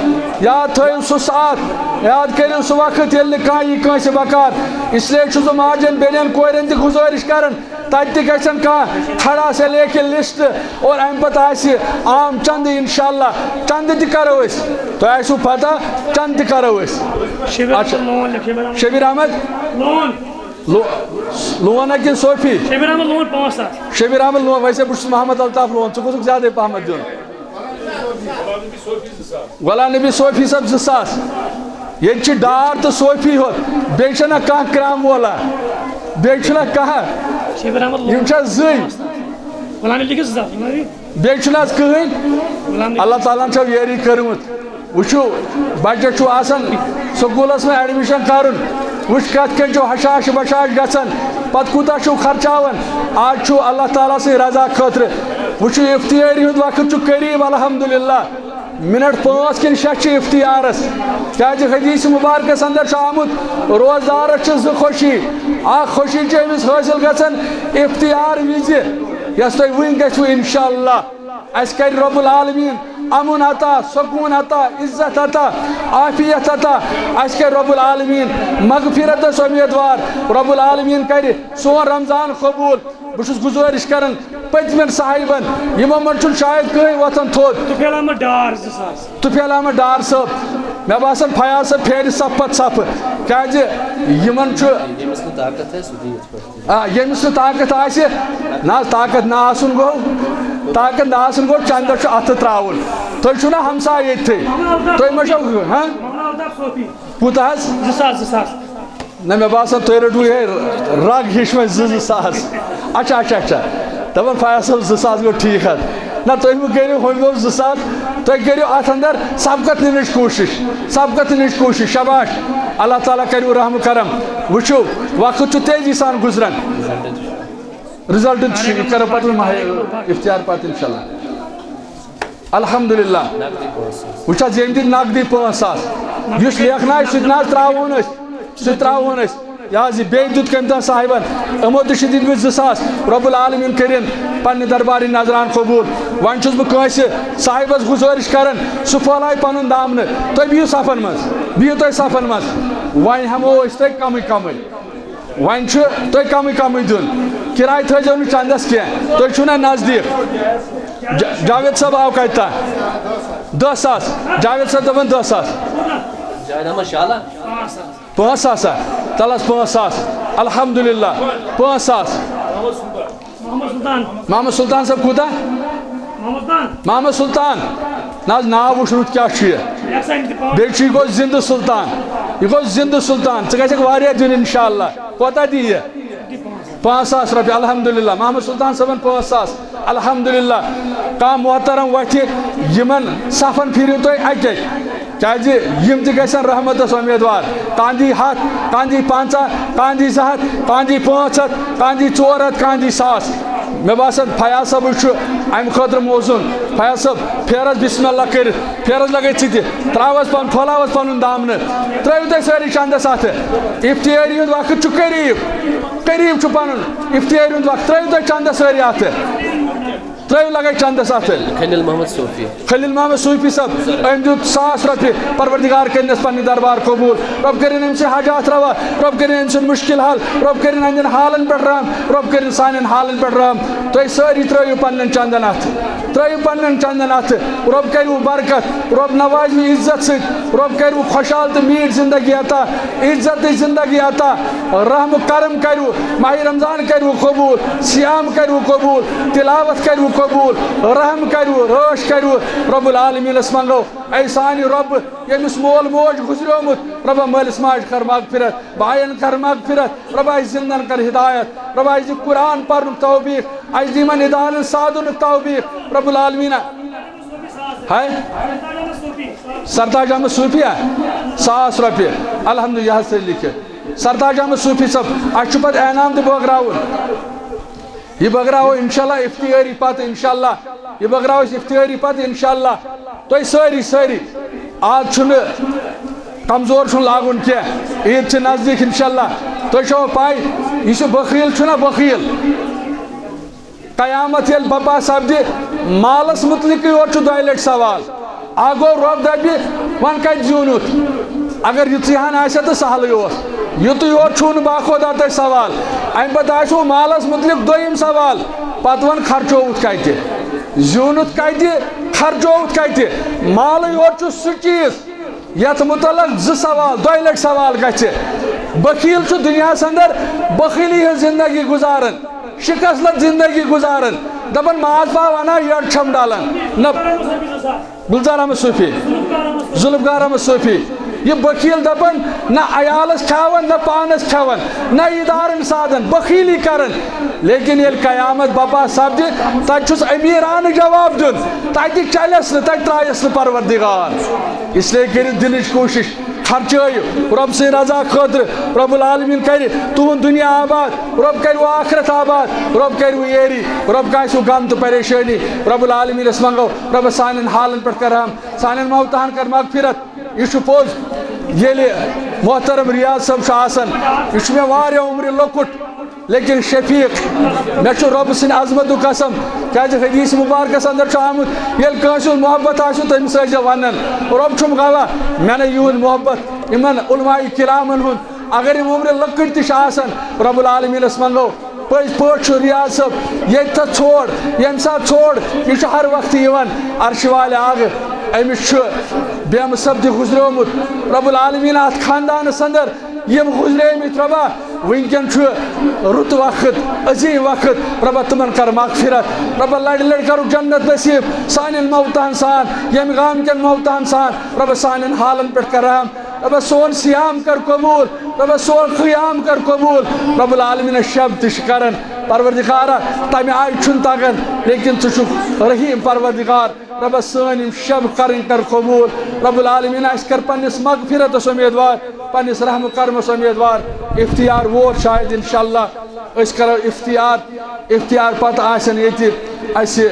یاد تھٲیِو سُہ ساتھ، یاد کٔرِو سُہ وقت، ییٚلہِ نہٕ کانٛہہ یی کٲنٛسہِ بکار۔ اس لیے چھُس بہٕ ماجن، بیٚنٮ۪ن، کورٮ۪ن تہِ گُزٲرِش کران، تتہِ تہِ گژھن کانٛہہ کھڑا سا لیکھِ لسٹ اور امہِ پتہٕ آسہِ عام چندٕ انشاءاللہ۔ چندٕ تہِ کرو أسۍ، تۄہہِ آسِوٕ پتہ، چندٕ تہِ کرو أسۍ۔ شبیر اچھا۔ احمد لون لیکھ، شبیر احمد۔ شبیر احمد؟ لون۔ لو-، لون ہا کِنہٕ صوفی؟ شبیر احمد لون پانٛژھ ساس۔ شبیر احمد لون، ویسے بہٕ چھُس محمد الطاف لون، ژٕ گوٚژھُکھ زیادَے پہمتھ دیُن۔ غلام نبی صوفی صٲب زٕ ساس۔ ییٚتہِ چھِ ڈار تہٕ صوفی ہوت، بیٚیہِ چھُنہ کانٛہہ کرٛام وولا، بیٚیہِ چھُنہ کانٛہہ۔ شبیر احمد لون۔ یِم چھا زٕے؟ غلام نبی لیکھِو زٕ ساس، غلام نبی۔ بیٚیہِ چھُنہٕ حظ کٕہٕنۍ۔ غلام نبی۔ اللہ تعالیٰ ہن چھو یٲری کٔرمٕژ۔ وٕچھِو، بچس چھُ آسان سکوٗلس منٛز ایڈمِشن کرُن، وٕچھ کتھ کٔنۍ چھُ ہشاش بشاش گژھان، پتہٕ کوٗتاہ چھُو خرچاوان۔ آز چھُو اللہ تعالیٰ سٕنٛز رضا خٲطرٕ۔ وٕچھِو، افتیٲری ہُنٛد وقت چھُ قریب، الحمدللہ۔ منٹ پانٛژھ کِنہٕ شےٚ چھِ افتیارس، کیازِ حدیث مبارکس اندر چھُ آمُت، روزدارس چھِ زٕ خوشی، اکھ خوشی چھِ أمِس حٲصِل گژھان افتیار وِزِ، یۄس تۄہہِ وٕنۍ گژھِوٕ انشاءاللہ۔ اسہِ کرِ رب العالمین امن عطا، سکون عطا، عزت عطا، عافیت عطا۔ اسہِ کرِ رب العالمین مغفرتس امیدوار۔ رب العالمین کرِ سون رمضان قبول۔ بہٕ چھُس گُزٲرِش کران پٔتمٮ۪ن صاحبن، یِمو منٛز چھُنہٕ شاید کٕہٕنۍ وۄتھان تھوٚد۔ طفیل احمد ڈار زٕ ساس۔ طفیل احمد ڈار صٲب، مےٚ باسان فیاض صٲب پھیرِ صف پتہٕ صفہٕ، کیازِ یِمن چھُ ییٚمِس نہٕ طاقت آسہِ، سُہ دِیہِ یِتھ پٲٹھۍ۔ آ، ییٚمِس نہٕ طاقت آسہِ، نہ حظ، طاقت نہ آسُن گوٚو، طاقت نہ آسُن گوٚو، چندس چھُ اَتھٕ ترٛاوُن۔ تُہۍ چھِو نہ ہمساے ییٚتھٕے؟ تُہۍ ما چھِو، ہاں؟ کوٗتاہ حظ؟ زٕ ساس، زٕ ساس۔ نہ، مےٚ باسان، تُہۍ رٔٹِو یِہے رگ ہِش وۄنۍ زٕ، زٕ ساس۔ اچھا، اچھا، اچھا۔ دَپان، فیاض صٲب، زٕ ساس گوٚو ٹھیٖک حظ۔ نہ، تُہۍ مہٕ کٔرِو، ہُمۍ گوٚو زٕ ساس۔ تُہۍ کٔرِو اَتھ اندر سبقت نِنٕچ کوٗشِش، سبقت نِنٕچ کوٗشِش۔ شاباش، اللہ تعالیٰ کٔرِو رحم و کرم۔ وٕچھِو، وقت چھُ تیزی سان گُزران۔ رِزلٹ تہِ چھُ، یہِ کرو پتہٕ وۄنۍ ماہِ افتیار پتہٕ انشاءاللہ۔ الحمدللہ۔ وٕچھ حظ، ییٚمۍ دِتۍ نقدی پانٛژھ ساس۔ یُس لیکھنہٕ آسہِ، سُہ تہِ نہ حظ ترٛاوہون أسۍ، سُہ تہِ ترٛاوہون أسۍ۔ یہِ حظ، یہِ بیٚیہِ دیُت کٔمۍ تام صاحبن، یِمو تہِ چھِ دِتمٕتۍ زٕ ساس۔ رب العالمین کٔرِن پننہِ دربارٕچ نذران قبوٗل۔ وۄنۍ چھُس بہٕ کٲنٛسہِ صاحبس گُزٲرِش کران، سُہ پھٔہلایہِ پنُن دامنہٕ۔ تُہۍ بِہِو صفن منٛز، بِہِو تُہۍ صفن منٛز۔ وۄنۍ ہٮ۪مو أسۍ تۄہہِ کمٕے کمٕے، وۄنۍ چھُ تۄہہِ کمٕے کمٕے دیُن۔ کِراے تھٲیزیو نہٕ چندس کینٛہہ، تُہۍ چھِو نہ نزدیٖک۔ جا-، جاوید صٲب آو کتہِ تام؟ دہ ساس۔ جاوید صٲب دپان دہ ساس۔ جاوید احمد شاہ لا۔ پانٛژھ ساس ہا؟ تَلہٕ حظ پانٛژھ ساس۔ الحمدللہ، پانٛژھ ساس۔ محمد سلطان۔ محمد سلطان صٲب کوٗتاہ؟ محمد سلطان۔ محمد سلطان۔ نہ حظ، ناو وٕچھ رُت کیٛاہ چھُ یہِ۔ یَکساں انتخاب۔ بیٚیہِ چھُ، یہِ گوٚو زِندٕ سلطان۔ یہِ گوٚو زِندٕ سلطان۔ ژٕ گژھکھ واریاہ دیُن انشاءاللہ۔ کوتاہ دِیہِ یہِ؟ پانٛژھ ساس رۄپیہِ۔ الحمدللہ، محمد سلطان صٲبن پانٛژھ ساس۔ الحمدللہ، کانٛہہ محترم وۄتھِ، یِمن صفن پھِرِو تُہۍ اَکہِ اَکہِ۔ کیازِ یِم تہِ گژھن رحمتس امیدوار۔ کانٛہہ دی ہتھ، کانٛہہ دی پنٛژاہ، کانٛہہ دی زٕ ہتھ، کانٛہہ دی پانٛژھ ہتھ، کانٛہہ دی ژور ہتھ، کانٛہہ دی ساس۔ مےٚ باسان فیاض صٲبٕے چھُ امہِ خٲطرٕ موزوٗن۔ فیاض صٲب، پھیر حظ بسم اللہ کٔرِتھ، پھیر حظ لگٲیِتھ ژٕ تہِ۔ ترٛاو حظ پنُن، پھٔہلاو حظ پنُن دامنہٕ۔ ترٛٲیِو تُہۍ سٲری چندس اتھٕ۔ افطٲری ہُنٛد وقت چھُ قریب، قریب چھُ پنُن۔ افطٲری ہُنٛد وقت، ترٛٲیِو تُہۍ چندس سٲری اتھٕ۔ ترٛٲیِو لگے چندس اتھٕ۔ خلیل محمد صوفی۔ خلیل محمد صوفی صٲب، أمۍ دیُت ساس رۄپیہِ۔ پروردگار کٔرِنس پننہِ دربار قبوٗل۔ رۄب کٔرِن أمۍ سٕنٛدۍ حاجات روا۔ رۄب کٔرِن أمۍ سُنٛد مُشکِل حل۔ رۄب کٔرِن أہنٛدٮ۪ن حالن پٮ۪ٹھ رحم۔ رۄب کٔرِن سانٮ۪ن حالن پٮ۪ٹھ رحم۔ تُہۍ سٲری ترٛٲیِو پننٮ۪ن چندن اتھٕ۔ ترٛٲیِو پننٮ۪ن چندن اتھٕ۔ رۄب کٔرِو برکت۔ رۄب نوازِوٕ عزت سۭتۍ۔ رۄب کٔرِوٕ خۄشحال تہٕ میٖٹھ زندگی عطا۔ عزت تہٕ زندگی عطا۔ رحم و کرم کٔرِوٕ۔ ماہِ رمضان کٔرِوٕ قبوٗل۔ صیام کٔرِوٕ قبوٗل۔ تلاوت کٔرِوٕ قبوٗل۔ رحم کٔرِوٕ، رٲچھ کٔرِوٕ۔ رب العالمینس منٛگو، اے سانہِ رۄب، ییٚمِس مول موج گُزریومُت، رۄبا مٲلِس ماجہِ کر مغفرت، بایَن کر مغفرت، رۄبا اَسہِ زِندَن کر ہدایت، رۄبا اَسہِ دِ قرآن پرنُک توفیق، اَسہِ دِ یِمَن ادارَن سادُنُک توفیق، رب العالمین۔ ہے؟ سرتاج احمد صوفی ہا؟ ساس رۄپیہِ۔ الحمدللہ، یہِ حظ تھٲے لیکھِتھ۔ سرتاج احمد صوفی صٲب، اَسہِ چھُ پتہٕ انعام تہِ بٲگراوُن۔ یہِ بٲگراوو انشاءاللہ افطٲری پتہٕ، انشاءاللہ۔ یہِ بٲگراوو أسۍ افطٲری پتہٕ، انشاءاللہ۔ تُہۍ سٲری، سٲری۔ آز چھُنہٕ کمزور چھُنہٕ لاگُن کینٛہہ۔ عیٖد چھِ نزدیٖک، انشاءاللہ۔ تُہۍ چھو پاے، یُس یہِ بخیل چھُنہ، بخیل، قیامت ییٚلہِ بپا سپدِ، مالس متعلقٕے یوت چھُ دۄیہِ لٹہِ سوال۔ اکھ گوٚو، رۄب دپہِ، وۄنۍ کتہِ زیوٗنُتھ؟ اگر یِژٕے ہن آسہِ ہا تہٕ سہلٕے اوس۔ یُتُے یوت چھُو نہٕ باخۄدا تۄہہِ سوال۔ امہِ پتہٕ آسِوٕ مالس متعلق دوٚیِم سوال۔ پتہٕ وۄنۍ خرچووُتھ کتہِ؟ زیوٗنُتھ کتہِ؟ خرچووُتھ کتہِ؟ مالٕے یوت چھُ سُہ چیٖز یتھ متعلق زٕ سوال، دۄیہِ لٹہِ سوال گژھِ۔ بخیل چھُ دُنیاہس اندر بخیلی ہٕنٛز زندگی گُزاران، شکست لد زندگی گُزاران، دپان ماز پاو انان یٔڑ چھم ڈالان۔ نہ، گلزار احمد صوفی، ذوالفقار احمد صوفی۔ یہِ بخیل دپان نہ عیالس کھیاون، نہ پانس کھیاون، نہ ادارن سادن، بخیلی کران۔ لیکن ییٚلہِ قیامت بپا سپدِ، تتہِ چھُس امیرانہٕ جواب دیُن، تتہِ چلس نہٕ، تتہِ ترایس نہٕ پروردگار۔ اس لیے کٔرِو دِلٕچ کوٗشش، خرچٲیِو رۄب سٕنٛدِ رضا خٲطرٕ۔ رب العالمین کرِ تُہُنٛد دُنیا آباد، رۄب کرِوٕ آخرت آباد، رۄب کرِوٕ یٲری، رۄب کاسِوٕ غم تہٕ پریشٲنی۔ رب العالمینس منٛگو، رۄبس سانٮ۪ن حالن پٮ۪ٹھ کر رحم، سانٮ۪ن موتاہن کر مغفرت۔ یہِ چھُ پوٚز، ییٚلہِ محترم ریاض صٲب چھُ آسان، یہِ چھُ مےٚ واریاہ عمرِ لۄکُٹ، لیکن شفیق، مےٚ چھُ رۄبہٕ سٕنٛدِ عظمتُک قسم، کیازِ حدیث مبارکس اندر چھُ آمُت، ییٚلہِ کٲنٛسہِ ہُنٛد محبت آسہِ، تٔمِس ٲسۍ زِ ونان۔ رۄب چھُم گواہ، مےٚ نے یِہُنٛد محبت یِمن علماء کرامن ہُنٛد، اگر یِم عمرِ لۄکٕٹۍ تہِ چھِ آسان، رۄب العالمینس منٛگو۔ پٔزۍ پٲٹھۍ چھُ ریاض صٲب ییٚتہِ تھَس ژھوڑ، ییٚمہِ ساتہٕ ژھوڑ، یہِ چھُ ہر وقتہٕ یِوان عرشہِ والہِ آگہٕ۔ أمِس چھُ بیمہٕ صٲب تہِ گُزریومُت۔ رۄب العالمین اَتھ خاندانَس اندر یِم گُزریمٕتۍ، رۄبا، وٕنکٮ۪ن چھُ رُت وقت، عظیٖم وقت، رۄبا، تِمن کر مغفرت۔ رۄبا، لڑِ لڑِ کرُکھ جنت نصیٖب سانٮ۪ن موتاہن سان، ییٚمہِ گامہٕ کٮ۪ن موتاہن سان۔ رۄبا، سانٮ۪ن حالن پٮ۪ٹھ کر رحم۔ رۄبا، سون صیام کر قبوٗل۔ رۄبا، سون قیام کر قبوٗل۔ رۄب العالمین، شب تہِ چھِ کران۔ پروردگارا، تمہِ آیہِ چھُنہٕ تگان، لیکن ژٕ چھُکھ رحیٖم پروردگار۔ رۄبا، سٲنۍ یِم شب کرٕنۍ کر قبوٗل۔ رۄب العالمین، اَسہِ کر پننِس مغفرتس امیدوار، پننِس رحم و کرمس امیدوار۔ افطار ووت شاید، انشاءاللہ أسۍ کرو افطار۔ افطار پتہٕ آسن ییٚتہِ اَسہِ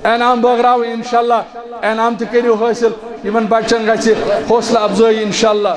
انعام بٲگراوٕنۍ، انشاءاللہ۔ انعام تہِ کٔرِو حٲصِل، یِمن بچن گژھِ حوصلہٕ افزٲیی، انشاءاللہ۔